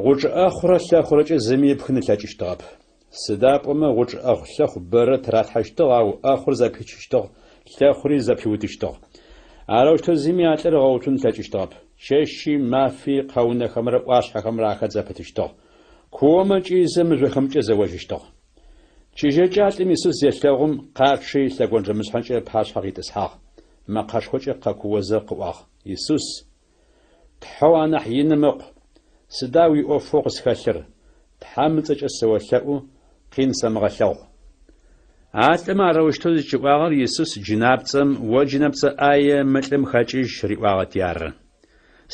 Гъучӏ ӏэхъурэ лъэхъурэкӏэ зыми ыпхын ылъэкӏыщтыгъэп. Сыда пӏомэ гъучӏ ӏэхъу-лъэхъу бэрэ тыралъхьэщтыгъ, ау ӏэхъур зэпичыщтыгъ, лъэхъури зэпиутыщтыгъ. Арэущтэу зыми а лӏыр ыгъэуцун ылъэкӏыщтыгъэп. Чэщи мафи къэунэхэмрэ ӏуашъхьэхэмрэ ахэт зэпытыщтыгъ. Куомэ кӏыйзэ мыжъохэмкӏэ зэожьыщтыгъ. Чыжьэкӏэ а лӏым Исус зелъэгъум, къачъи, лъэгонджэмышъхьэкӏэ ыпашъхьэ къитӏысхьагъ. Мэкъэшхокӏэ къэкуозэ къыӏуагъ, Исус, Тхьэу анахь иным Ыкъу, сыда уиӏофэу къысхэлъыр? Тхьэм ыцӏэкӏэ сыолъэӏу, къин сэмыгъэлъэгъу. А лӏым арэущтэу зыкӏиӏуагъэр Исус джынапцӏэм, О джынэпцӏэ ӏае, мы лӏым хэкӏыжь, риӏуагъэти ары.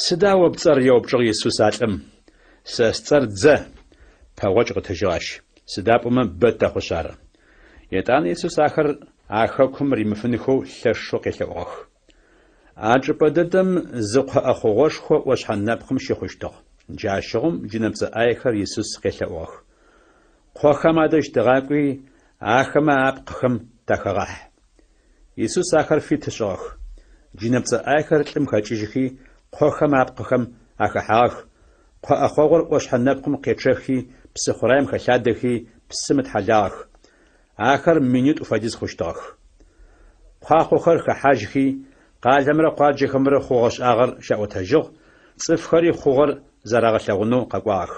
Сыда о пцӏэр? еупчӏыгъ Исус а лӏым. Сэ сцӏэр Дзэ, пэгъокӏ къытыжьыгъ ащ, сыда пӏомэ бэ тэхъушъ ары. Етӏанэ Исус ахэр а хэкум римыфынхэу лъэшэу къелъэӏугъэх. А чӏыпӏэ дэдэм зы къо ӏэхъогъошхо ӏошъхьэ нэпкъым щыхъущтыгъ. Джащыгъум джынэпцӏэ ӏаехэр Исус къелъэӏугъэх. Къохэм адэжь тыгъакӏуи, ахэмэ апкъыхэм тахэгъахь. Исус ахэр фит ышӏыгъэх. Джынэпцӏэ ӏаехэр лӏым хэкӏыжьхи, къохэм апкъыхэм ахэхьагъэх, къо ӏэхъогъур ӏошъхьэ нэпкъым къечъэхи, псыхъураем хэлъадэхи, псым ытхьэлагъэх. Ахэр минитӏу фэдиз хъущтыгъэх. Куахъохэр хэхьажьхи, къалэмрэ къуаджэхэмрэ хъугъэ-шӏагъэр щаӏотэжьыгъ, цӏыфхэри хъугъэр зэрагъэлъэгъунэу къэкӏуагъэх.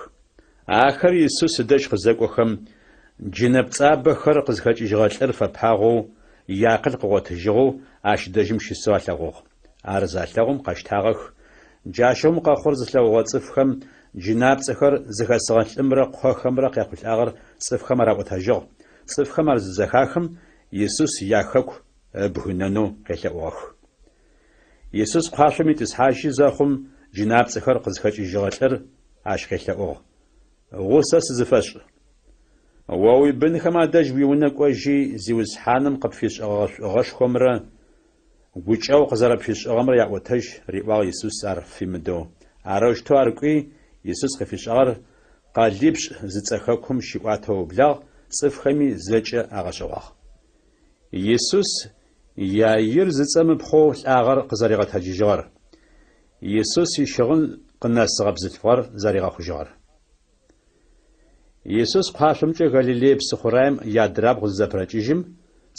Ахэр Исус ыдэжь къызэкӏохэм, джынэпцӏабэхэр къызхэкӏыжьыгъэ лӏыр фэпагъэу, иакъыл къыгъотыжьыгъэу ащ дэжьым щысэу алъэгъугъ. Ар залъэгъум къэщтагъэх. Джащыгъум къэхъугъэр зылъэгъугъэ цӏыфхэм джынапцӏэхэр зыхэсыгъэ лӏымрэ къохэмрэ къяхъулӏагъэр цӏыфхэм араӏотэжьыгъ. Цӏыфхэм ар зызэхахым, Исус яхэку ыбгынэнэу къелъэӏугъэх. Исус кхъуашъом итӏысхьажьы зэхъум, джынапцӏэхэр къызхэкӏыжьыгъэ лӏыр ащ къелъэӏугъ, Гъусэ сызыфэшӏ. О уибынхэм адэжь уиунэ кӏожьи, Зиусхьаным къыпфишӏэгъэ шӏугъэшхомрэ гукӏэгъу къызэрэпфишӏыгъэмрэ яӏотэжь, риӏуагъ Исус ар фимыдэу. Арэущтэу ар кӏуи, Исус къыфишӏагъэр Къэлипшӏ зыцӏэ хэкум щиӏуатэу ыублагъ, цӏыфхэми зэкӏэ агъэшӏэгъуагъ. Исус Иаир зыцӏэм ыпхъоу лӏагъэр къызэригъэтэджыжьыгъэр, Исус ищыгъын къынэсыгъэ бзылъфыгъэр зэригъэхъужьыгъэр. Исус кхъуашъомкӏэ Галилей псыхъураем иадрабгъу зызэпырэкӏыжьым,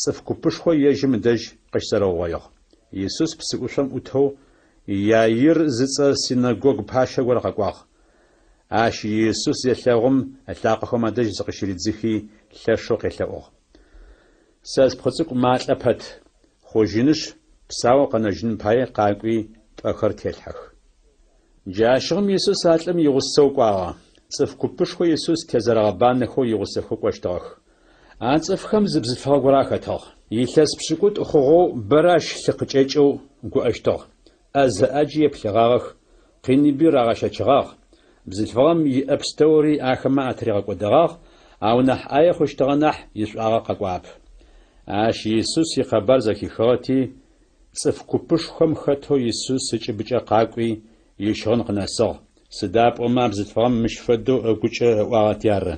цӏыф купышхо ежьым ыдэжь къыщызэрэугъоигъ. Исус псыӏушъом ӏутэу Иаир зыцӏэ синэгогу пащэ горэ къэкӏуагъ. Ащ Исус зелъэгъум, ылъакъохэм адэжь зыкъыщыридзыхи, лъэшэу къелъэӏугъ. Сэ спхъу цӏыкӏу малӏэ пэт, хъужьынышъ, псаоу къэнэжьыным пае къакӏуи, пӏэхэр телъхьэх. Джащыгъум Исус а лӏым игъусэу кӏуагъэ. Цӏыф купышхо Исус тезэрэгъэбанэхэу игъусэхэу кӏощтыгъэх. А цӏыфхэм зы бзылъфыгъэ горэ ахэтыгъ. Илъэс пшӏыкӏутӏу хъугъэу бэрэ ащ лъы къыкӏэкӏэу гуӏэщтыгъ. ӏэзэ ӏаджи еплъыгъагъэх, къиныби рагъэщэчыгъагъ. Бзылъфыгъэм иӏэ пстэури ахэмэ атыригъэкӏодэгъагъ, ау нахь ӏае хъущтыгъэ нахь ишӏуагъэ къэкӏуагъэп. Ащ Исус икъэбар зэхихыгъэти, цӏыф купышхом хэтэу Исус ыкӏыбыкӏэ къакӏуи, ищыгъын къынэсыгъ, сыда пӏомэ а бзылъфыгъэм мыщ фэдэу ыгукӏэ ыӏуагъэти ары,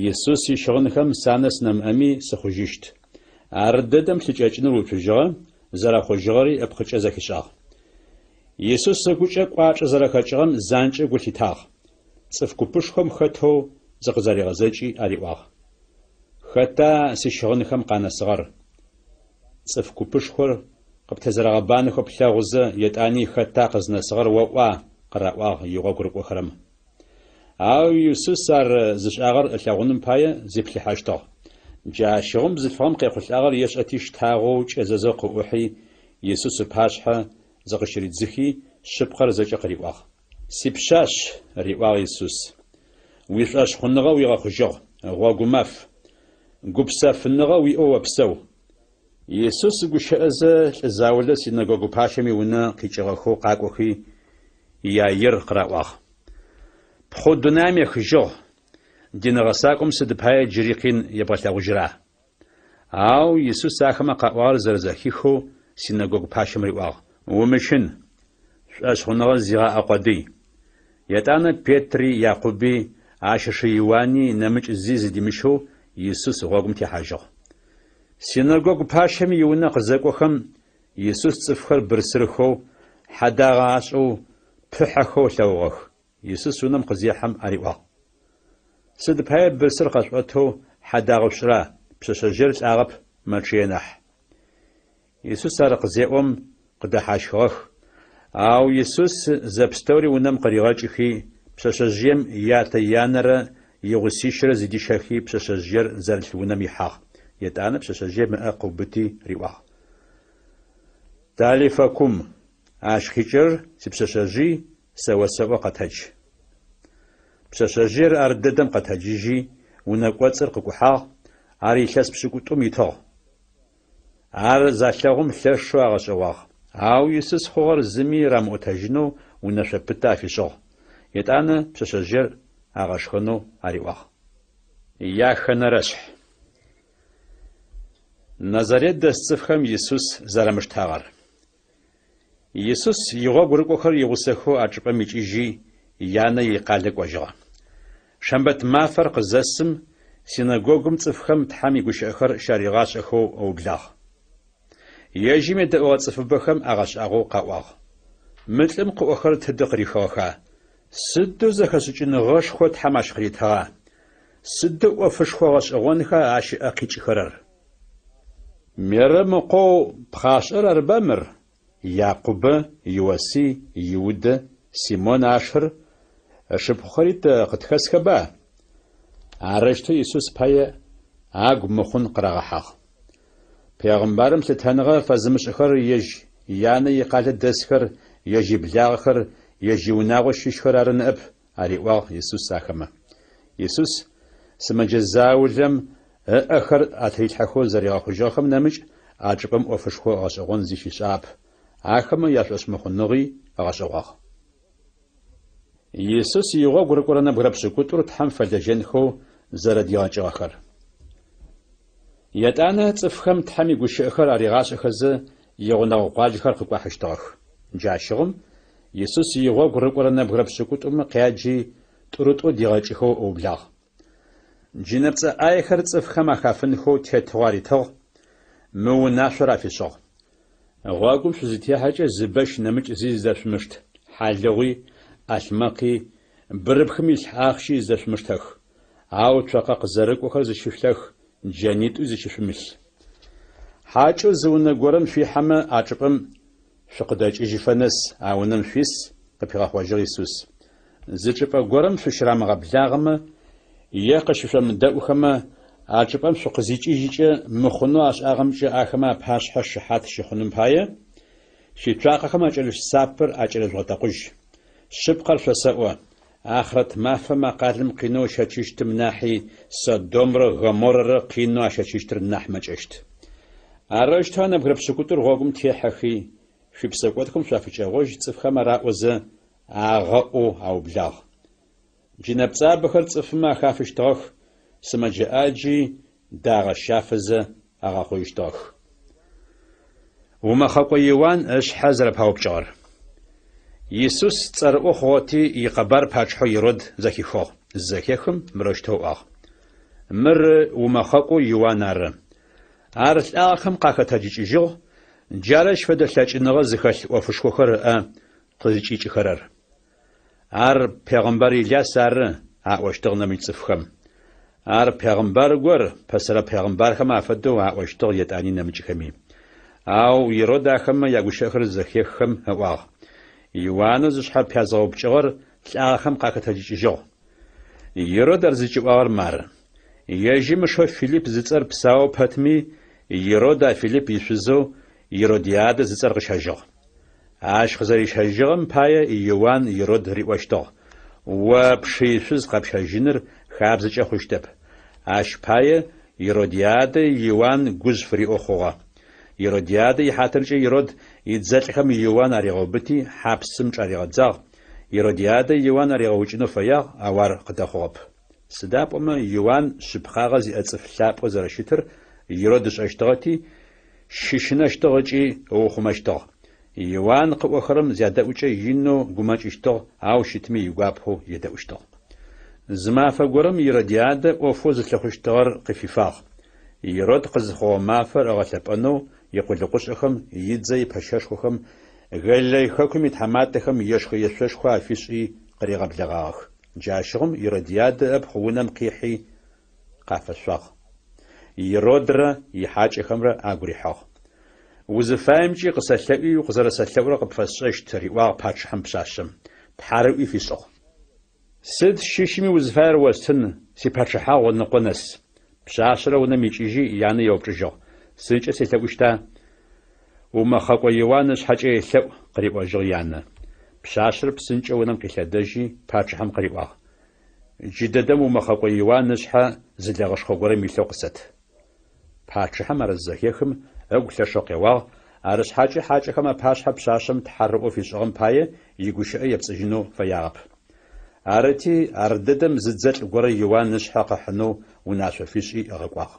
Исус ищыгъынхэм санэс нэмыӏэми сыхъужьыщт. Ардэдэм лъыкӏэкӏыныр уцужьыгъэ, зэрэхъужьыгъэри ыпкъыкӏэ зэхишӏагъ. Исус ыгукӏэ кӏуачӏэ зэрэхэкӏыгъэм занкӏэу гу лъитагъ. Цӏыф купышхом хэтэу зыкъызэригъэзэкӏи ариӏуагъ, Хэта сищыгъынхэм къанэсыгъэр? Цӏыф купышхор къыптезэрэгъэбанэхэу плъэгъузэ, етӏани хэта къызнэсыгъэр оӏуа? къыраӏуагъ игъогу рыкӏохэрэм. Ау Исус ар зышӏагъэр ылъэгъуным пае зиплъыхьэщтыгъ. Джащыгъум бзылъфыгъэм къехъулӏагъэр ешӏэти щтагъэу кӏэзэзэу къыӏухьи, Исус ыпашъхьэ зыкъыщыридзыхи, шъыпкъэр зэкӏэ къыриӏуагъ. Сипшъашъ, риӏуагъ Исус, уишӏошъхъуныгъэ уигъэхъужьыгъ, гъогумаф. Гупсэфыныгъэ уиӏэу опсэу. Исус гущыӏэзэ, лӏы заулэ синэгогу пащэм иунэ къикӏыгъэхэу къакӏохи, Иаир къыраӏуагъ. Ппхъу дунаим ехыжьыгъ, дин гъэсакӏом сыд пае джыри къин ебгъэлъэгъужьра? Ау Исус ахэмэ къаӏуагъэр зэрэзэхихэу синэгогу пащэм риӏуагъ, Умыщын, шӏошъхъуныгъэ зигъаӏэ къодый. Етӏанэ Петри, Якъуби, ащ ышы Иуани нэмыкӏ зи зыдимыщэу Исус гъогум техьажьыгъ. Синэгогу пащэм иунэ къызэкӏохэм, Исус цӏыфхэр бырсырхэу, хьэдагъэ ашӏэу, пыхьэхэу ылъэгъугъэх. Исус унэм къызехьэм ариӏуагъ, Сыд пае бырсыр къэшъуӏэтэу хьэдагъэ шъушӏыра, пшъэшъэжъыер лӏагъэп, мэчъые нахь. Исус ар къызеӏом, къыдэхьащхыгъэх. Ау Исус зэпстэури унэм къыригъэкӏыхи, пшъэшъэжъыем ятэ-янэрэ игъусищрэ зыдищэхи пшъэшъэжъыер зэрылъ унэм ихьагъ. Етӏанэ пшъэшъэжъыем ыӏэ къыубыти риӏуагъ, Талифа кум, ащ къикӏырэр сипшъэшъэжъый, сэ осэӏо къэтэдж. Пшъэшъэжъыер ардэдэм къэтэджыжьи, унэ кӏоцӏыр къыкӏухьагъ, ар илъэс пшӏыкӏутӏум итыгъ. Ар залъэгъум лъэшэу агъэшӏэгъуагъ. Ау Исус хъугъэр зыми рамыӏотэжьынэу унэшъо пытэ афишӏыгъ. Етӏанэ пшъэшъэжъыер агъэшхэнэу ариӏуагъ. Яхэнэрэшъхь. Назарет дэс цӏыфхэм Исус зэрамыштагъэр. Исус игъогу рыкӏохэр игъусэхэу а чӏыпӏэм икӏыжьи, янэ икъалэ кӏожьыгъэ. Шэмбэт мафэр къызэсым, синэгогум цӏыфхэм Тхьэм игущыӏэхэр щаригъашӏэхэу ыублагъ. Ежьым едэӏугъэ цӏыфыбэхэм агъэшӏагъоу къаӏуагъ, Мы лӏым къыӏохэр тыдэ къырихыгъэха? Сыдэу зэхэшӏыкӏыныгъэшхо Тхьэм ащ къыритыгъа? Сыдэу ӏофышхо гъэшӏэгъонха ащ ыӏэ къикӏыхэрэр? Мерэм ыкъоу пхъашӏэр арыба мыр? Якъубэ, Иосый, Иудэ, Симон ашыр, ышыпхъухэри тэ къытхэсхэба? Арэущтэу Исус пае агу мыхъун къырагъэхьагъ. Пегъымбарым лъытэныгъэ фэзымышӏыхэр ежь янэ икъалэ дэсхэр, ежь иблагъэхэр, ежь иунагъо щыщхэр ары ныӏэп, ариӏуагъ Исус ахэмэ. Исус сымэджэ заулэм ыӏэхэр атырилъхьэхэу зэригъэхъужьыгъэхэм нэмыкӏ а чӏыпӏэм ӏофышхо гъэшӏэгъон зи щишӏагъэп, ахэмэ яшӏошъмыхъуныгъи ыгъэшӏэгъуагъ. Исус игъогу рыкӏорэ нэбгырэ пшӏыкӏутӏур Тхьэм фэлэжьэнхэу зэрэдигъэкӏыгъэхэр. Етӏанэ цӏыфхэм Тхьэм игущыӏэхэр аригъашӏэхэзэ, игъунэгъу къуаджэхэр къыкӏуахьыщтыгъэх. Джащыгъум Исус игъогу рыкӏорэ нэбгырэ пшӏыкӏутӏумэ къяджи, тӏурытӏоу дигъэкӏыхэу ыублагъ. Джынэпцӏэ ӏаехэр цӏыфхэм ахафынхэу тетыгъо аритыгъ, мы унашъор афишӏыгъ. Гъогум шъузытехьэкӏэ зы бэщ нэмыкӏ зи зыдэшъумышт, хьалыгъуи, ӏалъмэкъи, бырыпхым илъ ахъщи зыдэшъумыштэх. Ау цокъэ къызэрыкӏохэр зыщышъулъэх, джэнитӏуи зыщышъумылъ. Хьакӏэу зы унэ горэм шъуихьэмэ, а чӏыпӏэм шъукъыдэкӏыжьыфэ нэс а унэм шъуис, къыпигъэхъожьыгъ Исус. Зы чӏыпӏэ горэм шъущырамыгъэблагъэмэ е къыщышъомыдэӏухэмэ, а чӏыпӏэм шъукъызикӏыжькӏэ мыхъунэу ашӏагъэмкӏэ ахэмэ апашъхьэ шыхьат щыхъуным пае, шъуицуакъэхэм акӏэрылъ сапэр акӏэрежъугъэтэкъужь. Шъыпкъэр шъосэӏо, ахърэт мафэм а къалэм къинэу ыщэчыщтым нахьи Содомрэ Гоморрэрэ къинэу ащэчыщтыр нахь мэкӏэщт. Арэущтэу а нэбгырэ пшӏыкӏутӏур гъогум техьэхи, шъуипсэкӏодхэм шъуафыкӏэгъожь цӏыфхэм араӏозэ, агъэӏоу аублагъ. Джынэпцӏабэхэр цӏыфмэ ахафыщтыгъэх, сымэджэ ӏаджи дагъэ щафэзэ агъэхъужьыщтыгъэх. Умэхъэкӏо Иуан ышъхьэ зэрэпаупкӏыгъэр. Исус цӏэрыӏо хъугъэти, икъэбар пачъыхьэу Ирод зэхихыгъ. Зызэхехым, мырэущтэу ыӏуагъ, Мыр умэхъэкӏоу Иуан ары. Ар лӏагъэхэм къахэтэджыкӏыжьыгъ, джары ащ фэдэ лъэкӏыныгъэ зыхэлъ ӏофышхохэр ыӏэ къызкӏикӏыхэрэр. Ар пегъымбар Иляс ары, аӏощтыгъ нэмыкӏ цӏыфхэм. Ар пегъымбар гор, пэсэрэ пегъымбархэм афэдэу, аӏощтыгъ етӏани нэмыкӏхэми. Ау Ирод ахэмэ ягущыӏэхэр зэхеххэм ыӏуагъ, Иуанэу зышъхьэ пязгъэупкӏыгъэр лӏагъэхэм къахэтэджыкӏыжьыгъ. Ирод ар зыкӏиӏуагъэр мары. Ежьым ышэу Филипп зыцӏэр псаоу пэтми, Ирод а Филипп ишъузэу Иродиадэ зыцӏэр къыщэжьыгъ. Ащ къызэрищэжьыгъэм пае Иуан Ирод риӏощтыгъ, О пшы ишъуз къэпщэжьыныр хабзэкӏэ хъущтэп. Ащ пае Иродиадэ Иуан гужъ фыриӏэу хъугъэ. Иродиадэ ихьатыркӏэ Ирод идзэлӏхэм Иуан аригъэубыти, хьапсым чӏаригъэдзагъ. Иродиадэ Иуан аригъэукӏынэу фэягъ, ау ар къыдэхъугъэп. Сыда пӏомэ Иуан шъыпкъагъэ зиӏэ цӏыф лъапӏэу зэрэщытыр Ирод ышӏэщтыгъэти, щыщынэщтыгъ ыкӏи ыухъумэщтыгъ. Иуан къыӏохэрэм зядэӏукӏэ инэу гумэкӏыщтыгъ, ау щытми игуапэу едэӏущтыгъ. Зы мафэ горэм Иродиадэ ӏофэу зылъыхъущтыгъэр къыфифагъ. Ирод къызыхъугъэ мафэр ыгъэлъэпӏэнэу икъулыкъушӏэхэм, идзэ ипэщэшхохэм, Галилей хэкум итхьаматэхэм ешхэ-ешъошхо афишӏи къыригъэблэгъагъэх. Джащыгъум Иродиадэ ыпхъу унэм къихьи къафэшъуагъ. Иродрэ ихьакӏэхэмрэ агу рихьыгъ. Узыфаемкӏи къысэлъэӏуи укъызэрэсэлъэӏурэ къыпфэсшӏэщт, риӏуагъ пачъыхьэм пшъашъэм. Тхьарыӏуи фишӏыгъ. Сыд щыщми узыфаер остын, сипачъыхьагъу ыныкъо нэс. Пшъашъэр унэм икӏыжьи, янэ еупчӏыжьыгъ, Сыдкӏэ селъэӏущта? Умэхъэкӏо Иуан ышъхьэкӏэ елъэӏу, къыриӏожьыгъ янэ. Пшъашъэр псынкӏэу унэм къилъэдэжьи, пачъыхьэм къыриӏуагъ, Джыдэдэм умэхъэкӏо Иуан ышъхьэ зы лэгъэшхо горэм илъэу къысэт. Пачъыхьэм ар зызэхехым, ыгу лъэшэу къеуагъ, арышъхьакӏэ хьакӏэхэм апашъхьэ пшъашъэм тхьарыӏо фишӏыгъэм пае игущыӏэ епцӏыжьынэу фэягъэп. Арыти, ардэдэм зы дзэлӏ горэ Иуан ышъхьэ къыхьынэу унашъо фишӏи ыгъэкӏуагъ.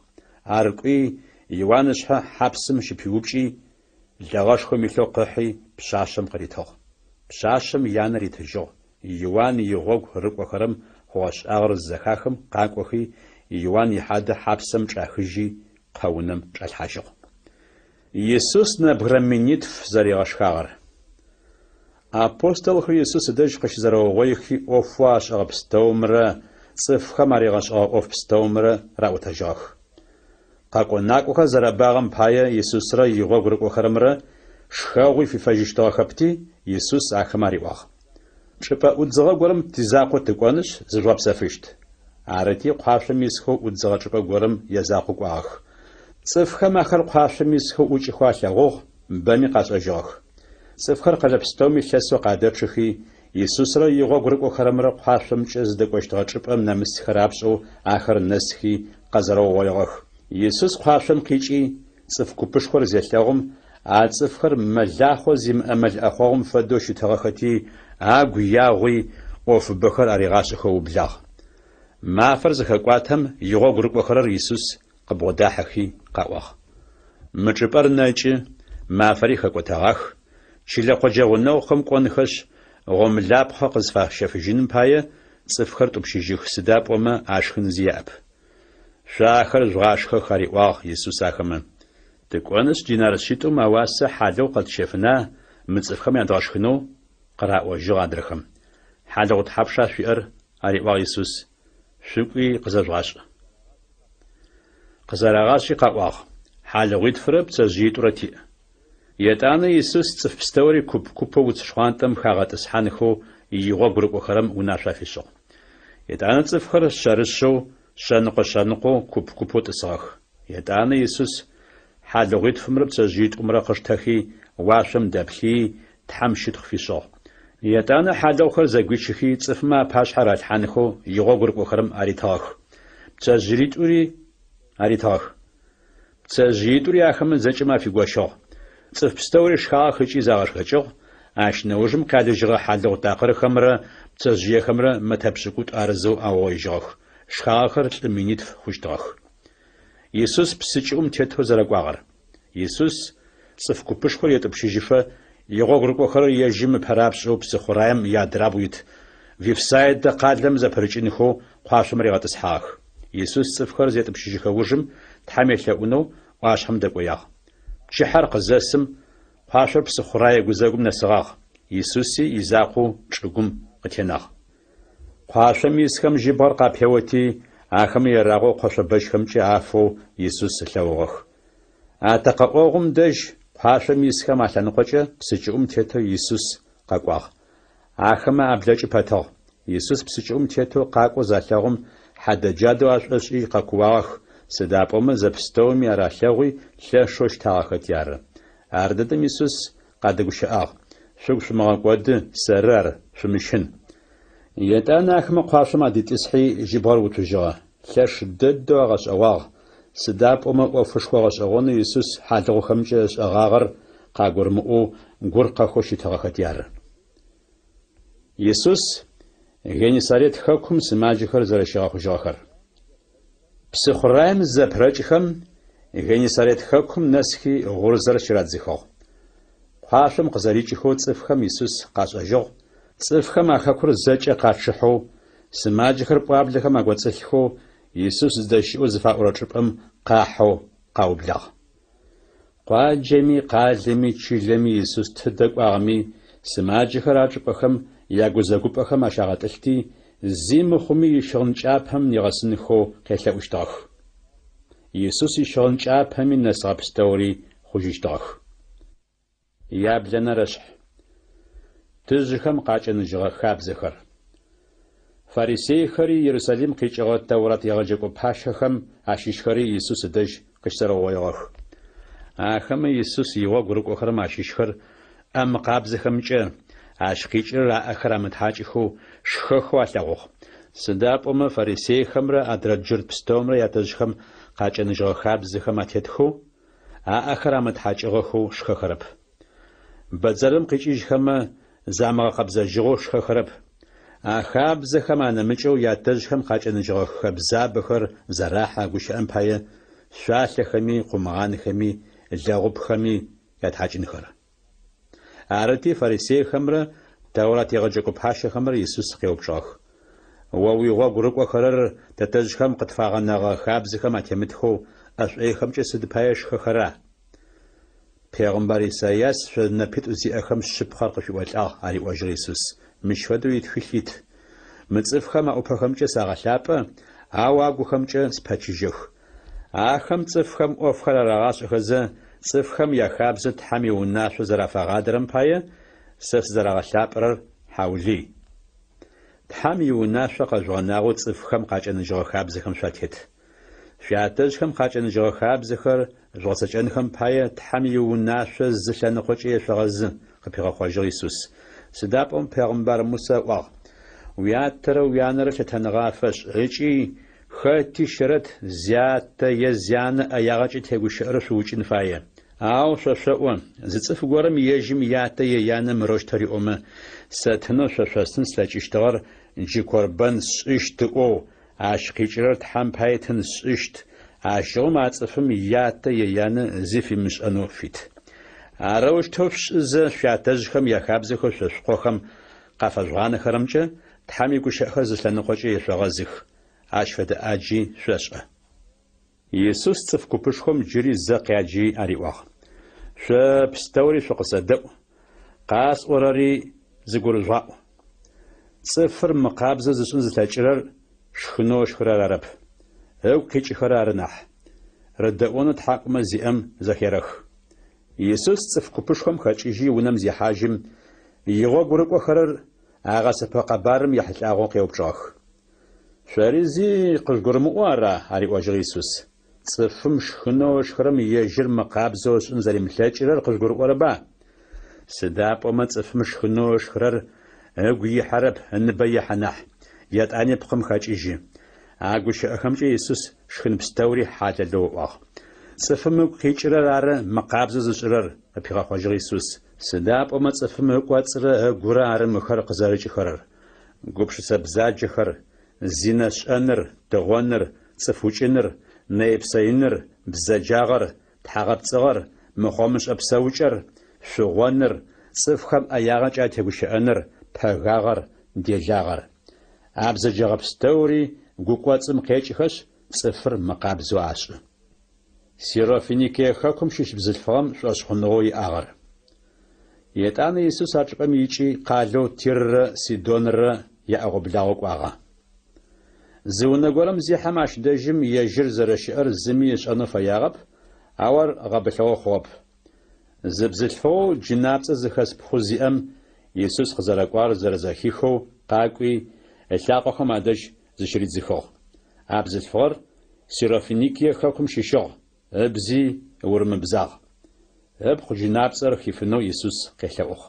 Ар кӏуи, Иуан ышъхьэ хьапсым щыпиупкӏи, лэгъэшхом илъэу къыхьи, пшъашъэм къыритыгъ. Пшъашъэм янэ ритыжьыгъ. Иуан игъогу рыкӏохэрэм хъугъэ-шӏагъэр зызэхахым къакӏохи, Иуан ихьадэ хьапсэм чӏахыжьи, къэунэм чӏалъхьажьыгъ. Исус нэбгырэ минитф зэригъэшхагъэр. Апостолхэр Исус ыдэжь къыщызэрэугъоихи ӏофэу ашӏэгъэ пстэумрэ цӏыфхэм аригъэшӏэгъэ ӏоф пстэумрэ раӏотэжьыгъэх. Къэкӏо-накӏохэр зэрэбагъэм пае Исусрэ игъогу рыкӏохэрэмрэ шхэгъуи фифэжьыщтыгъэхэпти, Исус ахэмэ ариӏуагъ. Чӏыпӏэ ӏудзыгъэ горэм тизакъоу тыкӏонышъ, зыжъугъэпсэфыщт. Арыти, къуашъом исхэу ӏудзыгъэ чӏыпӏэ горэм язакъоу кӏуагъэх. Цӏыфхэм ахэр къуашъом исхэу ӏукӏыхэу алъэгъугъ, бэми къашӏэжьыгъэх. Цӏыфхэр къэлэ пстэуми лъэсэу къадэчъыхи, Исусрэ игъогу рыкӏохэрэмрэ къуашъомкӏэ зыдэкӏощтыгъэ чӏыпӏэм нэмысхэ рапшӏэу ахэр нэсхи къэзэрэугъоигъэх. Исус къуашъом къикӏи, цӏыф купышхор зелъэгъум, а цӏыфхэр мэлахъо зимыӏэ мэл ӏэхъогъум фэдэу щытыгъэхэти, агу ягъуи, ӏофыбэхэр аригъашӏэхэу ыублагъ. Мафэр зыхэкӏуатэм, игъогу рыкӏохэрэр Исус къыбгъодахьэхи къаӏуагъ. Мы чӏыпӏэр нэкӏы, мафэри хэкӏотэгъах, чылэ-къоджэ гъунэгъухэм кӏонхэшъ, гъомылапхъэ къызфащэфыжьыным пае цӏыфхэр тӏупщыжьых, сыда пӏомэ ашхын зи яӏэп. Шъо ахэр жъугъашхэх, ариӏуагъ Исус ахэмэ. Тыкӏонышъ, динар шъитӏум ауасэ хьалыгъу къэтщэфына мы цӏыфхэм ядгъэшхынэу? къыраӏожьыгъ адрэхэм. Хьалыгъу тхьапша шъуиӏэр? ариӏуагъ Исус. Шъукӏуи къызэжъугъашӏ. Къызэрагъашӏи къаӏуагъ, Хьалыгъуитфырэ пцэжъыитӏурэ тиӏ. Етӏанэ Исус цӏыф пстэури куп-купэу уц шхъуантӏэм хагъэтӏысхьанхэу игъогу рыкӏохэрэм унашъо афишӏыгъ. Етӏанэ цӏыфхэр шъэрышъэу, шъэныкъо-шъэныкъоу, куп-купэу тӏысыгъэх. Етӏанэ Исус хьалыгъуитфымрэ пцэжъыитӏумрэ къыштэхи, уашъом дэплъыий, Тхьэм щытхъу фишӏыгъ. Етӏанэ хьалыгъухэр зэгуичыхи, цӏыфмэ апашъхьэ ралъхьанхэу игъогу рыкӏохэрэм аритыгъэх. Пцэжъыитӏури аритыгъэх. Пцэжъыитӏури ахэмэ зэкӏэмэ афигощыгъ. Цӏыф пстэури шхагъэх ыкӏи загъэшхэкӏыгъ, ащ нэужым къялыжьыгъэ хьалыгъу такъырхэмрэ пцэжъыехэмрэ мэтэ пшӏыкӏутӏу арызэу аугъоижьыгъэх. Шхагъэхэр лӏы минитф хъущтыгъэх. Исус псы кӏыӏум тетэу зэрэкӏуагъэр. Исус цӏыф купышхор етӏупщыжьыфэ, игъогу рыкӏохэрэр ежьым ыпэрапшӏэу псыхъураем иадрабгъу ит Вифсайдэ къалэм зэпырыкӏынхэу къуашъом ригъэтӏысхьагъэх. Исус цӏыфхэр зетӏупщыжьыхэ ужым Тхьэм елъэӏунэу ӏуашъхьэм дэкӏоягъ. Пчыхьэр къызэсым, къуашъор псыхъурае гузэгум нэсыгъагъ, Исуси изакъоу чӏыгум къытенагъ. Къуашъом исхэм жьыбгъэр къапеоти, ахэмэ ерагъэу къошъобэщхэмкӏэ афэу Исус ылъэгъугъэх. Атэкъэ ӏогъум дэжь къуашъом исхэм алъэныкъокӏэ псы кӏыӏум тетэу Исус къэкӏуагъ. Ахэмэ аблэкӏы пэтыгъ. Исус псы кӏыӏум тетэу къакӏоу залъэгъум, хьадэджадэу ашӏошӏи къэкууагъэх, сыда пӏомэ зэпстэуми ар алъэгъуи лъэшэу щтагъэхэти ары. Ардэдэм Исус къадэгущыӏагъ, Шъугу шъумыгъэкӏоды, сэры ар, шъумыщын. Етӏанэ ахэмэ къуашъом адитӏысхьи, жьыбгъэр уцужьыгъэ. Лъэш дэдэу агъэшӏэгъуагъ, сыда пӏомэ ӏофышхо гъэшӏэгъонэу Исус хьалыгъухэмкӏэ ышӏэгъагъэр къагурымыӏоу гур къэхэу щытыгъэхэти ары. Исус Геннисарет хэкум сымаджэхэр зэрэщигъэхъужьыгъэхэр. Псыхъураем зызэпырэкӏхэм, Геннисарет хэкум нэсхи гъурзэр щырадзыхыгъ. Къуашъом къызэрикӏыхэу цӏыфхэм Исус къашӏэжьыгъ, цӏыфхэм а хэкур зэкӏэ къачъыхьэу, сымаджэхэр пӏуаблэхэм акӏоцӏылъхэу Исус зыдэщыӏэу зыфаӏорэ чӏыпӏэм къахьэу къаублагъ. Къуаджэми, къалэми, чылэми Исус тыдэ кӏуагъэми, сымаджэхэр а чӏыпӏэхэм ягузэгупӏэхэм ащагъэтӏылъти, зи мыхъуми ищыгъын кӏапэм нигъэсынхэу къелъэӏущтыгъэх. Исус ищыгъын кӏапэми нэсыгъэ пстэури хъужьыщтыгъэх. Яблэнэрэшъхь. Тыжъхэм къакӏэныжьыгъэ хабзэхэр. Фарисейхэри Ерусалим къикӏыгъэ Тэурат егъэджэкӏо пащэхэм ащыщхэри Исус ыдэжь къыщызэрэугъоигъэх. Ахэмэ Исус игъогу рыкӏохэрэм ащыщхэр ӏэ мыкъабзэхэмкӏэ, ащ къикӏырэр аӏэхэр амытхьакӏыхэу, шхэхэу алъэгъугъ. Сыда пӏомэ фарисейхэмрэ адрэ джурт пстэумрэ ятэжъхэм къакӏэныжьыгъэ хабзэхэм атетхэу, аӏэхэр амытхьакӏыгъэхэу шхэхэрэп. Бэдзэрым къикӏыжьхэмэ, замыгъэкъэбзэжьыгъэу шхэхэрэп. А хабзэхэм анэмыкӏэу ятэжъхэм къакӏэныжьыгъэ хэбзабэхэр зэрахьэ, гущыӏэм пае, шъуалъэхэми, къумгъанхэми, лэгъупхэми ятхьакӏынхэр. Арыти, фарисейхэмрэ Тэурат егъэджэкӏо пащэхэмрэ Исус къеупчӏыгъэх, О уигъогу рыкӏохэрэр тэтэжъхэм къытфагъэнэгъэ хабзэхэм атемытхэу ӏэ шӏойхэмкӏэ сыд пае шхэхэра? Пегъымбар Исайас шъо нэпитӏу зиӏэхэм шъыпкъэр къышъуиӏолӏагъ, ариӏожьыгъ Исус, мыщ фэдэу итхылъ ит, Мы цӏыфхэм аӏупэхэмкӏэ сагъэлъапӏэ, ау агухэмкӏэ спэчыжьэх. Ахэм цӏыфхэм ӏофхэр арагъашӏэхэзэ, цӏыфхэм яхабзэ Тхьэм иунашъо зэрафагъадэрэм пае, сэ сызэрагъэлъапӏэрэр хьаулый. Тхьэм иунашъо къэжъугъэнагъэу цӏыфхэм къакӏэныжьыгъэ хабзэхэм шъуатет. Шъуятэжъхэм къакӏэныжьыгъэ хабзэхэр жъугъэцэкӏэнхэм пае Тхьэм иунашъо зы лъэныкъокӏэ ешъогъэзы, къыпигъэхъожьыгъ Исус. Сыда пӏомэ пегъымбар Мусэ ыӏуагъ, Уятэрэ уянэрэ лъытэныгъэ афэшӏ, ыкӏи Хэти щэрэт зятэ е зянэ ӏэягъэкӏэ тегущыӏэрэр шъуукӏын фае. Ау шъо шъоӏо, зы цӏыф горэм ежьым ятэ е янэ мырэущтэу риӏомэ, Сэ тынэу шъо шъостын слъэкӏыщтыгъэр джы корбэн сшӏыщт ыӏоу, ащ къикӏырэр Тхьэм пае тын сшӏыщт, ащыгъум а цӏыфым ятэ е янэ зи фимышӏэнэу фит. Арэущтэу шъушӏызэ шъуятэжъхэм яхабзэхэу шъо шъукъохэм къафэжъугъанэхэрэмкӏэ Тхьэм игущыӏэхэр зы лъэныкъокӏэ ешъогъэзых. Ащ фэдэ ӏаджи шъошӏэ. Исус цӏыф купышхом джыри зэ къяджи ариӏуагъ, Шъо пстэури шъукъысэдэӏу, къасӏорэри зыгурыжъугъаӏу. Цӏыфыр мыкъабзэ зышӏын зылъэкӏырэр шхынэу ышхырэр арэп, ыгу къикӏыхэрэр ары нахь. Рыдэӏонэу тхьакӏумэ зиӏэм зэхерэх. Исус цӏыф купышхом хэкӏыжьи унэм зехьажьым, игъогу рыкӏохэрэр а гъэсэпэ къэбарым ехьылӏагъэу къеупчӏыгъэх. Шъори зи къыжъугурымыӏоу ара? ариӏожьыгъ Исус. Цӏыфым шхынэу ышхырэм ежьыр мыкъабзэу ышӏын зэримылъэкӏырэр къыжъугурыӏорэба? Сыда пӏомэ цӏыфым шхынэу ышхырэр ыгу ихьэрэп, ыныбэ ехьэ нахь, етӏани пкъым хэкӏыжьы. А гущыӏэхэмкӏэ Исус шхын пстэури хьалэлэу ыӏуагъ. Цӏыфым ыгу къикӏырэр ары мыкъабзэ зышӏырэр, къыпигъэхъожьыгъ Исус. Сыда пӏомэ цӏыфым ыкӏоцӏрэ ыгурэ ары мыхэр къызэрыкӏыхэрэр. Гупшысэ бзаджэхэр, зинэ шӏэныр, тыгъоныр, цӏыф укӏыныр, нэе-псэиныр, бзэджагъэр, тхьагъэпцӏыгъэр, мыхъомышӏэ псэукӏэр, шъугъоныр, цӏыфхэм ӏэягъэкӏэ атегущыӏэныр, пэгагъэр, делагъэр. А бзэджэгъэ пстэури гу кӏоцӏым къекӏыхэшъ, цӏыфыр мыкъабзэу ашӏы. Сирофиникие хэкум щыщ бзылъфыгъэм шӏошъхъуныгъэу иӏагъэр. Етӏанэ Исус а чӏыпӏэм икӏи къалэу Тиррэ Сидонрэ яӏэгъо-благъо кӏуагъэ. Зы унэ горэм зехьэм ащ дэжьым ежьыр зэрэщыӏэр зыми ышӏэнэу фэягъэп, ау ар гъэбылъыгъэ хъугъэп. Зы бзылъфыгъэу джынапцӏэ зыхэс пхъу зиӏэм Исус къызэрэкӏуагъэр зэрэзэхихэу къакӏуи, ылъакъохэм адэжь зыщыридзыхыгъ. А бзылъфыгъэр Сирофиникие хэкум щыщыгъ, ыбзи урымыбзагъ. Ыпхъу джынапцӏэр хифынэу Исус къелъэӏугъ.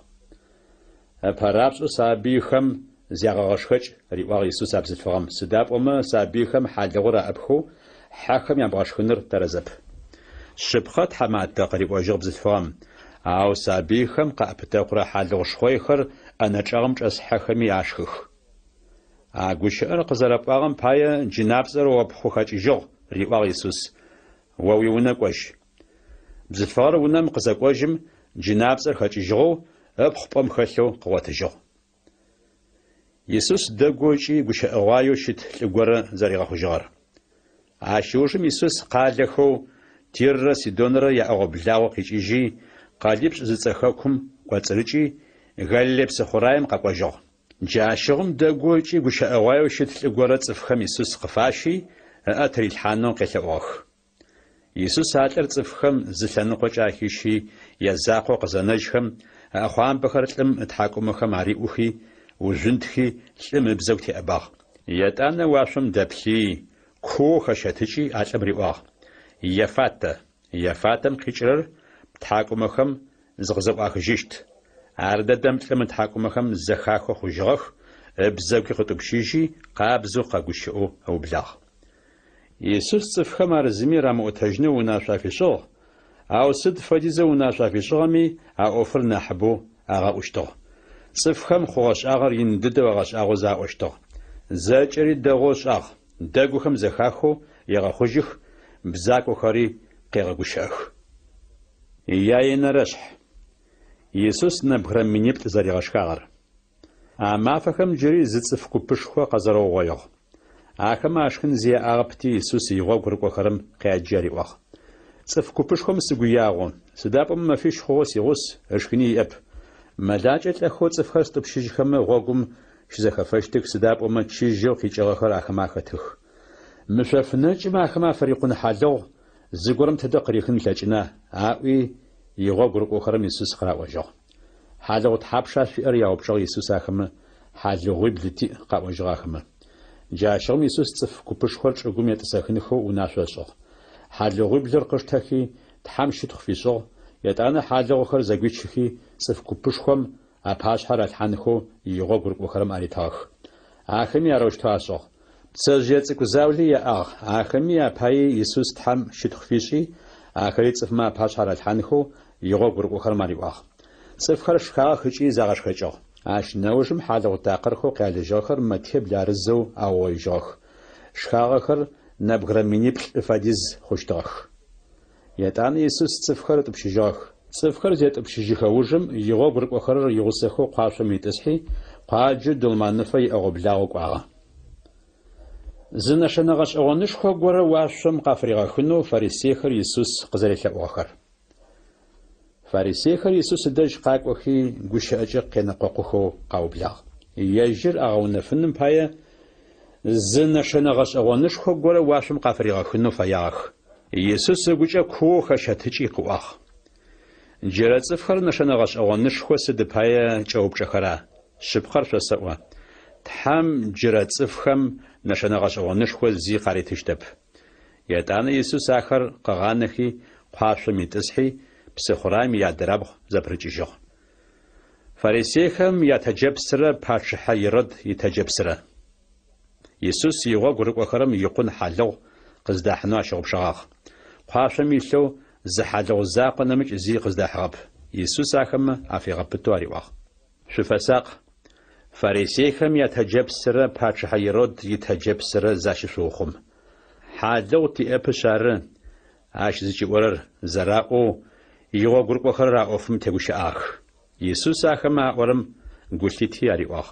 Ыпэрапшӏэу сабыйхэм зягъэгъэшхэкӏ, риӏуагъ Исус а бзылъфыгъэм, сыда пӏомэ сабыйхэм хьалыгъур аӏыпхэу хьэхэм ябгъэшхыныр тэрэзэп. Шъыпкъэ, тхьаматэ, къыриӏожьыгъ бзылъфыгъэм, ау сабыйхэм къаӏэпытэкъурэ хьалыгъу шхъойхэр ӏэнэ чӏэгъым чӏэс хьэхэми ашхых. А гущыӏэр къызэрэпӏуагъэм пае джынапцӏэр о ппхъу хэкӏыжьыгъ, риӏуагъ Исус, о уиунэ кӏожь. Бзылъфыгъэр унэм къызэкӏожьым, джынапцӏэр хэкӏыжьыгъэу, ыпхъу пӏэм хэлъэу къыгъотыжьыгъ. Исус дэгоу ыкӏи гущыӏэгъуаеу щыт лӏы горэ зэригъэхъужьыгъэр. Ащ ыужым Исус къалэхэу Тиррэ Сидонрэ яӏэгъо-благъо къикӏыжьи, Къэлипшӏ зыцӏэ хэкум кӏоцӏырыкӏи, Галилей псыхъураем къэкӏожьыгъ. Джащыгъум дэгоу ыкӏи гущыӏэгъуаеу щыт лӏы горэ цӏыфхэм Исус къыфащи, ыӏэ тырилъхьанэу къелъэӏугъэх. Исус а лӏыр цӏыфхэм зы лъэныкъокӏэ ахищи, язакъоу къызэнэжьхэм, ыӏэхъуамбэхэр лӏым ытхьакӏумэхэм ариӏухи, ужъунтхи, лӏым ыбзэгу теӏэбагъ. Етӏанэ уашъом дэплъи, куоу хэщэтыкӏи а лӏым риӏуагъ, Ефатэ! Ефатэм къикӏырэр Птхьакӏумэхэм зыкъызэӏуахыжьыщт. Ардэдэм лӏым ытхьакӏумэхэм зэхахэу хъужьыгъэх, ыбзэгуи къытӏупщыжьи, къабзэу къэгущыӏэу ыублагъ. Исус цӏыфхэм ар зыми рамыӏотэжьынэу унашъо афишӏыгъ, ау сыд фэдизэу унашъо афишӏыгъэми, а ӏофыр нахьыбэу агъэӏущтыгъ. Цӏыфхэм хъугъэ-шӏагъэр ин дыдэу агъэшӏагъозэ аӏощтыгъ. Зэкӏэри дэгъоу ышӏагъ, дэгухэм зэхахэу егъэхъужьых, бзакохэри къегъэгущыӏэх. Яенэрэшъхь. Исус нэбгырэ миниплӏ зэригъэшхагъэр. А мафэхэм джыри зы цӏыф купышхо къэзэрэугъоигъ. Ахэмэ ашхын зи яӏагъэпти, Исус игъогу рыкӏохэрэм къяджи ариӏуагъ. Цӏыф купышхом сыгу ягъу, сыда пӏомэ мэфищ хъугъэу сигъус, ышхыни иӏэп. Мэлакӏэ лӏэхэу цӏыфхэр стӏупщыжьхэмэ гъогум щызэхэфэщтых, сыда пӏомэ чыжьэу къикӏыгъэхэр ахэмэ ахэтых. Мы шъоф нэкӏым ахэмэ афырикъун хьалыгъу зыгорэм тыдэ къырихын ылъэкӏына? аӏуи, игъогу рыкӏохэрэм Исус къыраӏожьыгъ. Хьалыгъу тхьапша шъуиӏэр? яупчӏыгъ Исус ахэмэ. Хьалыгъуибл тиӏ, къаӏожьыгъ ахэмэ. Джащыгъум Исус цӏыф купышхор чӏыгум етӏысэхынхэу унашъо ышӏыгъ. Хьалыгъуиблыр къыштэхи, Тхьэм щытхъу фишӏыгъ, етӏанэ хьалыгъухэр зэгуичыхи, цӏыф купышхом апашъхьэ ралъхьанхэу игъогу рыкӏохэрэм аритыгъэх. Ахэми арэущтэу ашӏыгъ. Пцэжъые цӏыкӏу заули яӏагъ, ахэми апаий Исус Тхьэм щытхъу фишӏи, ахэри цӏыфмэ апашъхьэ ралъхьанхэу игъогу рыкӏохэрэм ариӏуагъ. Цӏыфхэр шхагъэх ыкӏи загъэшхэкӏыгъ. Ащ нэужым хьалыгъу такъырхэу къялыжьыгъэхэр мэтибл арызэу аугъоижьыгъэх. Шхагъэхэр нэбгырэ миниплӏ фэдиз хъущтыгъэх. Етӏанэ Исус цӏыфхэр ытӏупщыжьыгъэх. Цӏыфхэр зетӏупщыжьыхэ ужым, игъогу рыкӏохэрэр игъусэхэу къуашъом итӏысхьи, къуаджэу Дылманыфэ иӏэгъо-благъо кӏуагъэ. Зы нэшэнэ гъэшӏэгъонышхо горэ уашъом къафыригъэхынэу фарисейхэр Исус къызэрелъэӏугъэхэр. Фарисейхэр Исус ыдэжь къакӏохи, гущыӏэкӏэ къенэкъокъухэу къаублагъ. Ежьыр агъэунэфыным пае зы нэшэнэ гъэшӏэгъонышхо горэ уашъом къафыригъэхынэу фэягъэх. Исус ыгукӏэ куоу хэщэтыкӏи къыӏуагъ. Джырэ цӏыфхэр нэшэнэ гъэшӏэгъонышхо сыд пае кӏэупчӏэхэра? Шъыпкъэр шъосэӏо, Тхьэм джырэ цӏыфхэм нэшэнэ гъэшӏэгъонышхо зи къаритыщтэп. Етӏанэ Исус ахэр къыгъанэхи, къуашъом итӏысхьи, псыхъураем иадырабгъу зэпырыкӏыжьыгъ. Фарисейхэм ятэджэпсрэ пачъыхьэ Ирод итэджэпсрэ. Исус игъогу рыкӏохэрэм икъун хьалыгъу къыздахьынэу ащыгъупшэгъагъ. Къуашъом илъэу зы хьалыгъу закъо нэмыкӏ зи къыздахьыгъэп. Исус ахэмэ афигъэпытэу ариӏуагъ. Шъуфэсакъ! Фарисейхэм ятэджэпсрэ пачъыхьэ Ирод итэджэпсрэ защышъуухъум. Хьалыгъу тиӏэпышъ ары ащ зыкӏиӏорэр, зэраӏоу, игъогурыкӏохэрэр а ӏофым тегущыӏагъэх. Исус ахэмэ аӏорэм гу лъити ариӏуагъ.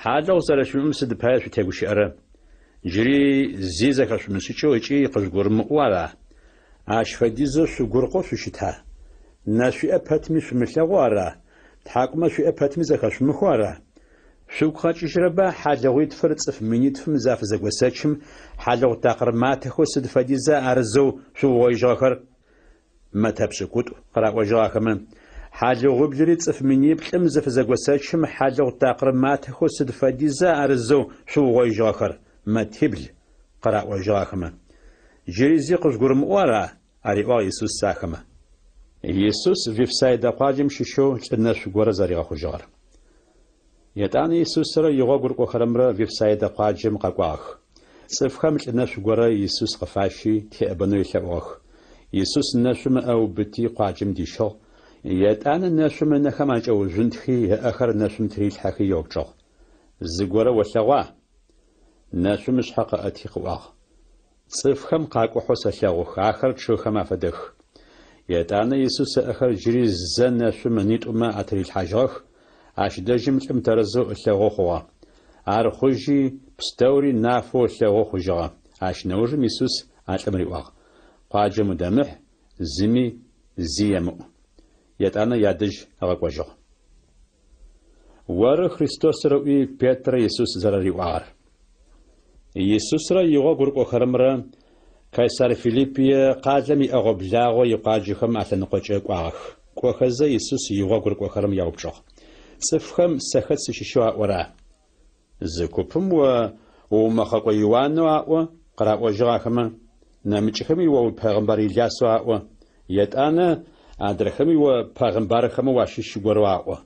Хьалыгъу зэрэшъуимыӏэм сыд пае шъутегущыӏэрэ? Джыри зи зэхэшъумышӏыкӏэу ыкӏи къыжъугурымыӏоу ара? Ащ фэдизэу шъугуркъэу шъущыта? Нэ шъуиӏэ пэтми шъумылъэгъоу ара? Тхьакӏумэ шъуиӏэ пэтми зэхэшъумыхэу ара? Шъугу къэкӏыжьырэба хьалыгъуитфыр цӏыф минитфым зафызэгосэчым хьалыгъу такъыр матэхэу сыд фэдиза арызэу шъуугъоижьыгъэхэр? Мэтэ пшӏыкӏутӏу, къыраӏожьыгъ ахэмэ. Хьалыгъуиблыри цӏыф миниплӏым зыфызэгосэчым хьалыгъу такъыр матэхэу сыд фэдиза арызэу шъуугъоижьыгъэхэр? Мэтибл, къыраӏожьыгъ ахэмэ. Джыри зи къыжъугурымыӏоу ара? ариӏуагъ Исус ахэмэ. Исус Вифсайдэ къуаджэм щыщэу лӏы нэшъу горэ зэригъэхъужьыгъэр. Етӏанэ Исусрэ игъогу рыкӏохэрэмрэ Вифсайдэ къуаджэм къэкӏуагъэх. Цӏыфхэм лӏы нэшъу горэ Исус къыфащи, теӏэбэнэу елъэӏугъэх. Исус нэшъум ыӏэ ыубыти, къуаджэм дищыгъ. Етӏанэ нэшъум ынэхэм акӏэужъунтхи, ыӏэхэр нэшъум тырилъхьэхи еупчӏыгъ. Зыгорэ олъэгъуа? Нэшъум ышъхьэ къыӏэти къыӏуагъ. Цӏыфхэм къакӏухьэу сэлъэгъух, ахэр чъыгхэм афэдэх. Етӏанэ Исус ыӏэхэр джыри зэ нэшъум ынитӏумэ атырилъхьажьыгъэх, ащ дэжьым лӏым тэрэзэу ылъэгъоу хъугъэ. Ар хъужьи, пстэури нафэу ылъэгъоу хъужьыгъэ. Ащ нэужым Исус а лӏым риӏуагъ, Къуаджэм удэмыхь, зыми зи емыӏу. Етӏанэ ядэжь ыгъэкӏожьыгъ. Оры Христосыр ыӏуи, Петрэ Исус зэрэриӏуагъэр. Исусрэ игъогу рыкӏохэрэмрэ Кайсар Филиппие къалэм иӏэгъо-благъо икъуаджэхэм алъэныкъокӏэ кӏуагъэх. Кӏохэзэ, Исус игъогу рыкӏохэрэм яупчӏыгъ. Цӏыфхэм сэ хэт сыщыщэу аӏора? Зы купым о уумэхъэкӏо Иуанэу аӏо, къыраӏожьыгъ ахэмэ, нэмыкӏхэми о упегъымбар Илясэу аӏо, етӏанэ адрэхэми о пегъымбархэмэ уащыщ горэу аӏо.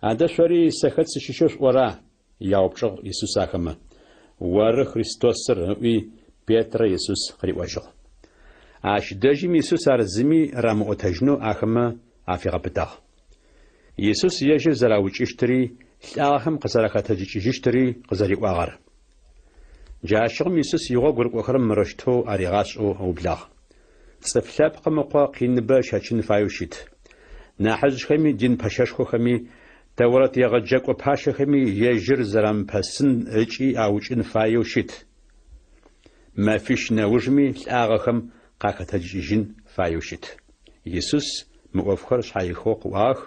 Адэ шъори сэ хэт сыщыщэу шъуӏора? яупчӏыгъ Исус ахэмэ. Оры Христосыр, ыӏуи, Петрэ Исус къыриӏожьыгъ. Ащ дэжьым Исус ар зыми рамыӏотэжьынэу ахэмэ афигъэпытагъ. Исус ежьыр зэраукӏыщтыри, лӏагъэхэм къызэрахэтэджыкӏыжьыщтыри къызэриӏуагъэр. Джащыгъум Исус игъогу рыкӏохэрэм мырэущтэу аригъашӏэу ыублагъ. Цӏыф Лъэпкъым Ыкъо къиныбэ ыщэчын фаеу щыт. Нахьыжъхэми, дин пэщэшхохэми, Тэурэт егъэджэкӏо пащэхэми ежьыр зэрамыпэсын ыкӏи аукӏын фаеу щыт. Мэфищ нэужми лӏагъэхэм къахэтэджыкӏыжьын фаеу щыт. Исус мы ӏофхэр шъхьаихыгъэу къыӏуагъэх,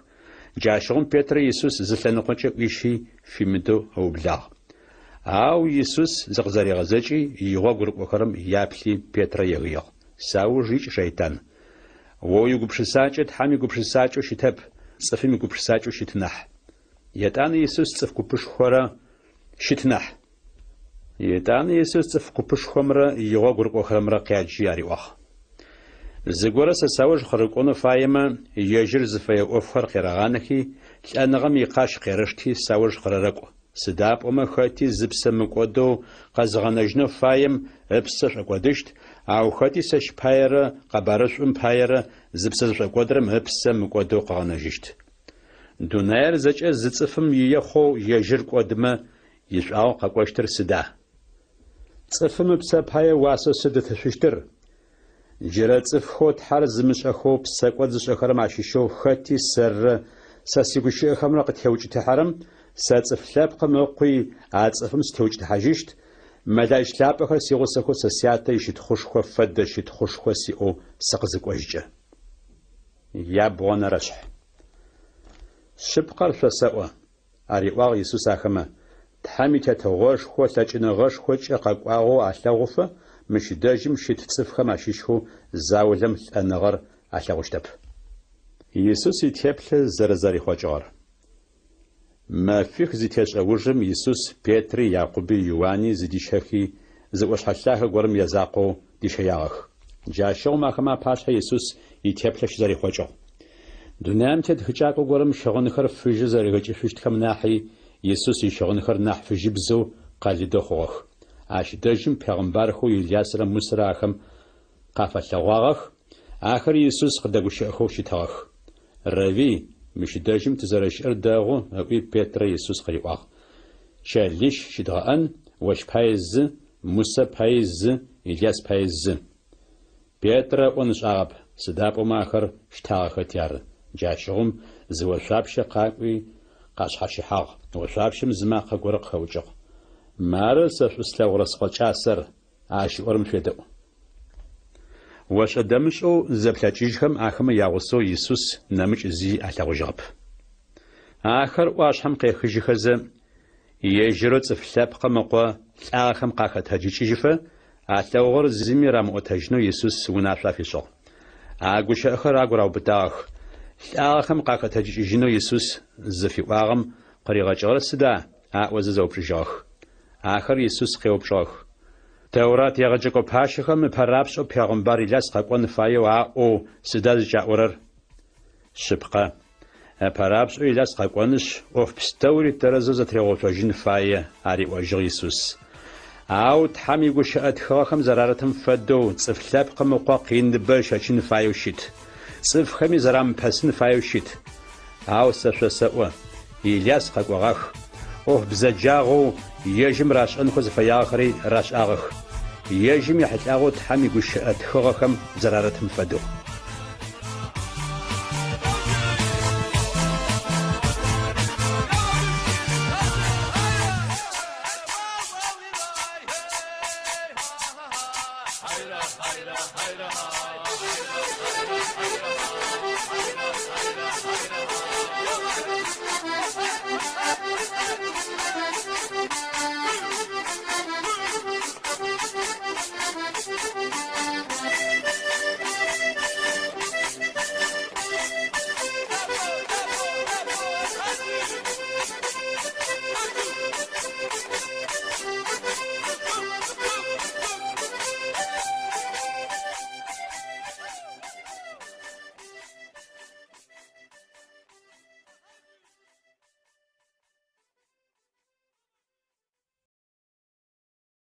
Джащыгъум Петрэ Исус зы лъэныкъокӏэ ӏуищи фимыдэу ыублагъ. Ау Исус зыкъызэригъэзэкӏи, игъогу рыкӏохэрэм яплъи Петрэ егыигъ, Сауж икӏ, шэйтан! О уигупшысакӏэ Тхьэм игупшысакӏэу щытэп, цӏыфым игупшысакӏэу щыт нахь. Етӏанэ Исус цӏыф купышхорэ щыт нахь. Етӏанэ Исус цӏыф купышхомрэ игъогу рыкӏохэрэмрэ къяджи ариӏуагъ, Зыгорэ сэ сауж къырыкӏонэу фаемэ, ежьыр зыфэе ӏофхэр къерэгъанэхи, лӏэныгъэм икъащ къерэшти сауж къырэрэкӏу. Сыда пӏомэ хэти зыпсэ мыкӏодэу къэзыгъэнэжьынэу фаем ыпсэ шӏокӏодыщт, ау хэти сэщ паерэ къэбарышӏум паерэ зыпсэ зышӏокӏодырэм ыпсэ мыкӏодэу къыгъэнэжьыщт. Дунаир зэкӏэ зы цӏыфым ие хъоу ежьыр кӏодымэ, ишӏуагъэу къэкӏощтыр сыда? Цӏыфым ыпсэ пае уасэу сыд ытышъущтыр? Джырэ цӏыфхэу Тхьэр зымышӏэхэу псэкӏод зышӏэхэрэм ащыщэу хэти сэррэ сэ сигущыӏэхэмрэ къытеукӏытыхьэрэм, сэ Цӏыф Лъэпкъым Ыкъуи а цӏыфым сытеукӏытыхьажьыщт, мэлаӏич лъапӏэхэр сигъусэхэу сэ Сятэ ищытхъушхо фэдэ щытхъушхо сиӏэу сыкъызыкӏожькӏэ. Ябгъонэрэшъхь. Шъыпкъэр шъосэӏо, ариӏуагъ Исус ахэмэ, Тхьэм и Тетыгъошхо лъэкӏыныгъэшхокӏэ къэкӏуагъэу алъэгъуфэ, мыщ дэжьым щыт цӏыфхэм ащыщхэу заулэм лӏэныгъэр алъэгъущтэп. Исус итеплъэ зэрэзэрихъокӏыгъэр. Мэфих зытешӏэ ужым Исус Петри, Якъуби, Иуани зыдищэхи, зы ӏошъхьэ лъагэ горэм язакъоу дищэягъэх. Джащыгъум ахэмэ апашъхьэ Исус итеплъэ щызэрихъокӏыгъ. Дунаим тет хыкӏакӏо горэм щыгъынхэр фыжьы зэригъэкӏышъущтхэм нахьи Исус ищыгъынхэр нахь фыжьыбзэу къэлыдэу хъугъэх. Ащ дэжьым пегъымбархэу Илясрэ Мусэрэ ахэм къафэлъэгъуагъэх, ахэр Исус къыдэгущыӏэхэу щытыгъэх. Равви, мыщ дэжьым тызэрэщыӏэр дэгъу, ыӏуи Петрэ Исус къыриӏуагъ. Чэлищ щыдгъэӏэн, ощ пае зы, Мусэ паий зы, Иляс паий зы. Петрэ ыӏон ышӏагъэп, сыда пӏомэ ахэр щтагъэхэти ары. Джащыгъум зы ошъуапщэ къакӏуи къашъхьащыхьагъ, ошъуапщэм зы макъэ горэ къыхэӏукӏыгъ. Мары сэ шӏу слъэгъурэ Скъо кӏасэр, ащ ыӏорэм шъуедэӏу. Ошӏэ-дэмышӏэу зызэплъэкӏыжьхэм ахэмэ ягъусэу Исус нэмыкӏ зи алъэгъужьыгъэп. Ахэр ӏуашъхьэм къехыжьыхэзэ, Ежьырэу Цӏыф Лъэпкъым Ыкъо лӏагъэхэм къахэтэджыкӏыжьыфэ, алъэгъугъэр зыми рамыӏотэжьынэу Исус унашъо афишӏыгъ. А гущыӏэхэр агу раубытагъэх. Лӏагъэхэм къахэтэджыкӏыжьынэу Исус зыфиӏуагъэм къыригъэкӏыгъэр сыда? аӏозэ зэупчӏыжьыгъэх. Ахэр Исус къеупчӏыгъэх. Тэурат егъэджэкӏо пащэхэм ыпэрапшӏэу пегъымбар Иляс къэкӏон фаеу аӏоу сыда зыкӏаӏорэр? Шъыпкъэ, ыпэрапшӏэу Иляс къэкӏонышъ, ӏоф пстэури тэрэзэу зэтыригъэуцожьын фае, ариӏожьыгъ Исус. Ау Тхьэм игущыӏэ тхыгъэхэм зэрарытым фэдэу, Цӏыф Лъэпкъым Ыкъо къиныбэ ыщэчын фаеу щыт, цӏыфхэми зэрамыпэсын фаеу щыт. Ау сэ шъосэӏо, Иляс къэкӏогъах, ӏоф бзэджагъэу ежьым рашӏэнхэу зыфэягъэхэри рашӏагъэх, ежьым ехьылӏагъэу Тхьэм игущыӏэ тхыгъэхэм зэрарытым фэдэу.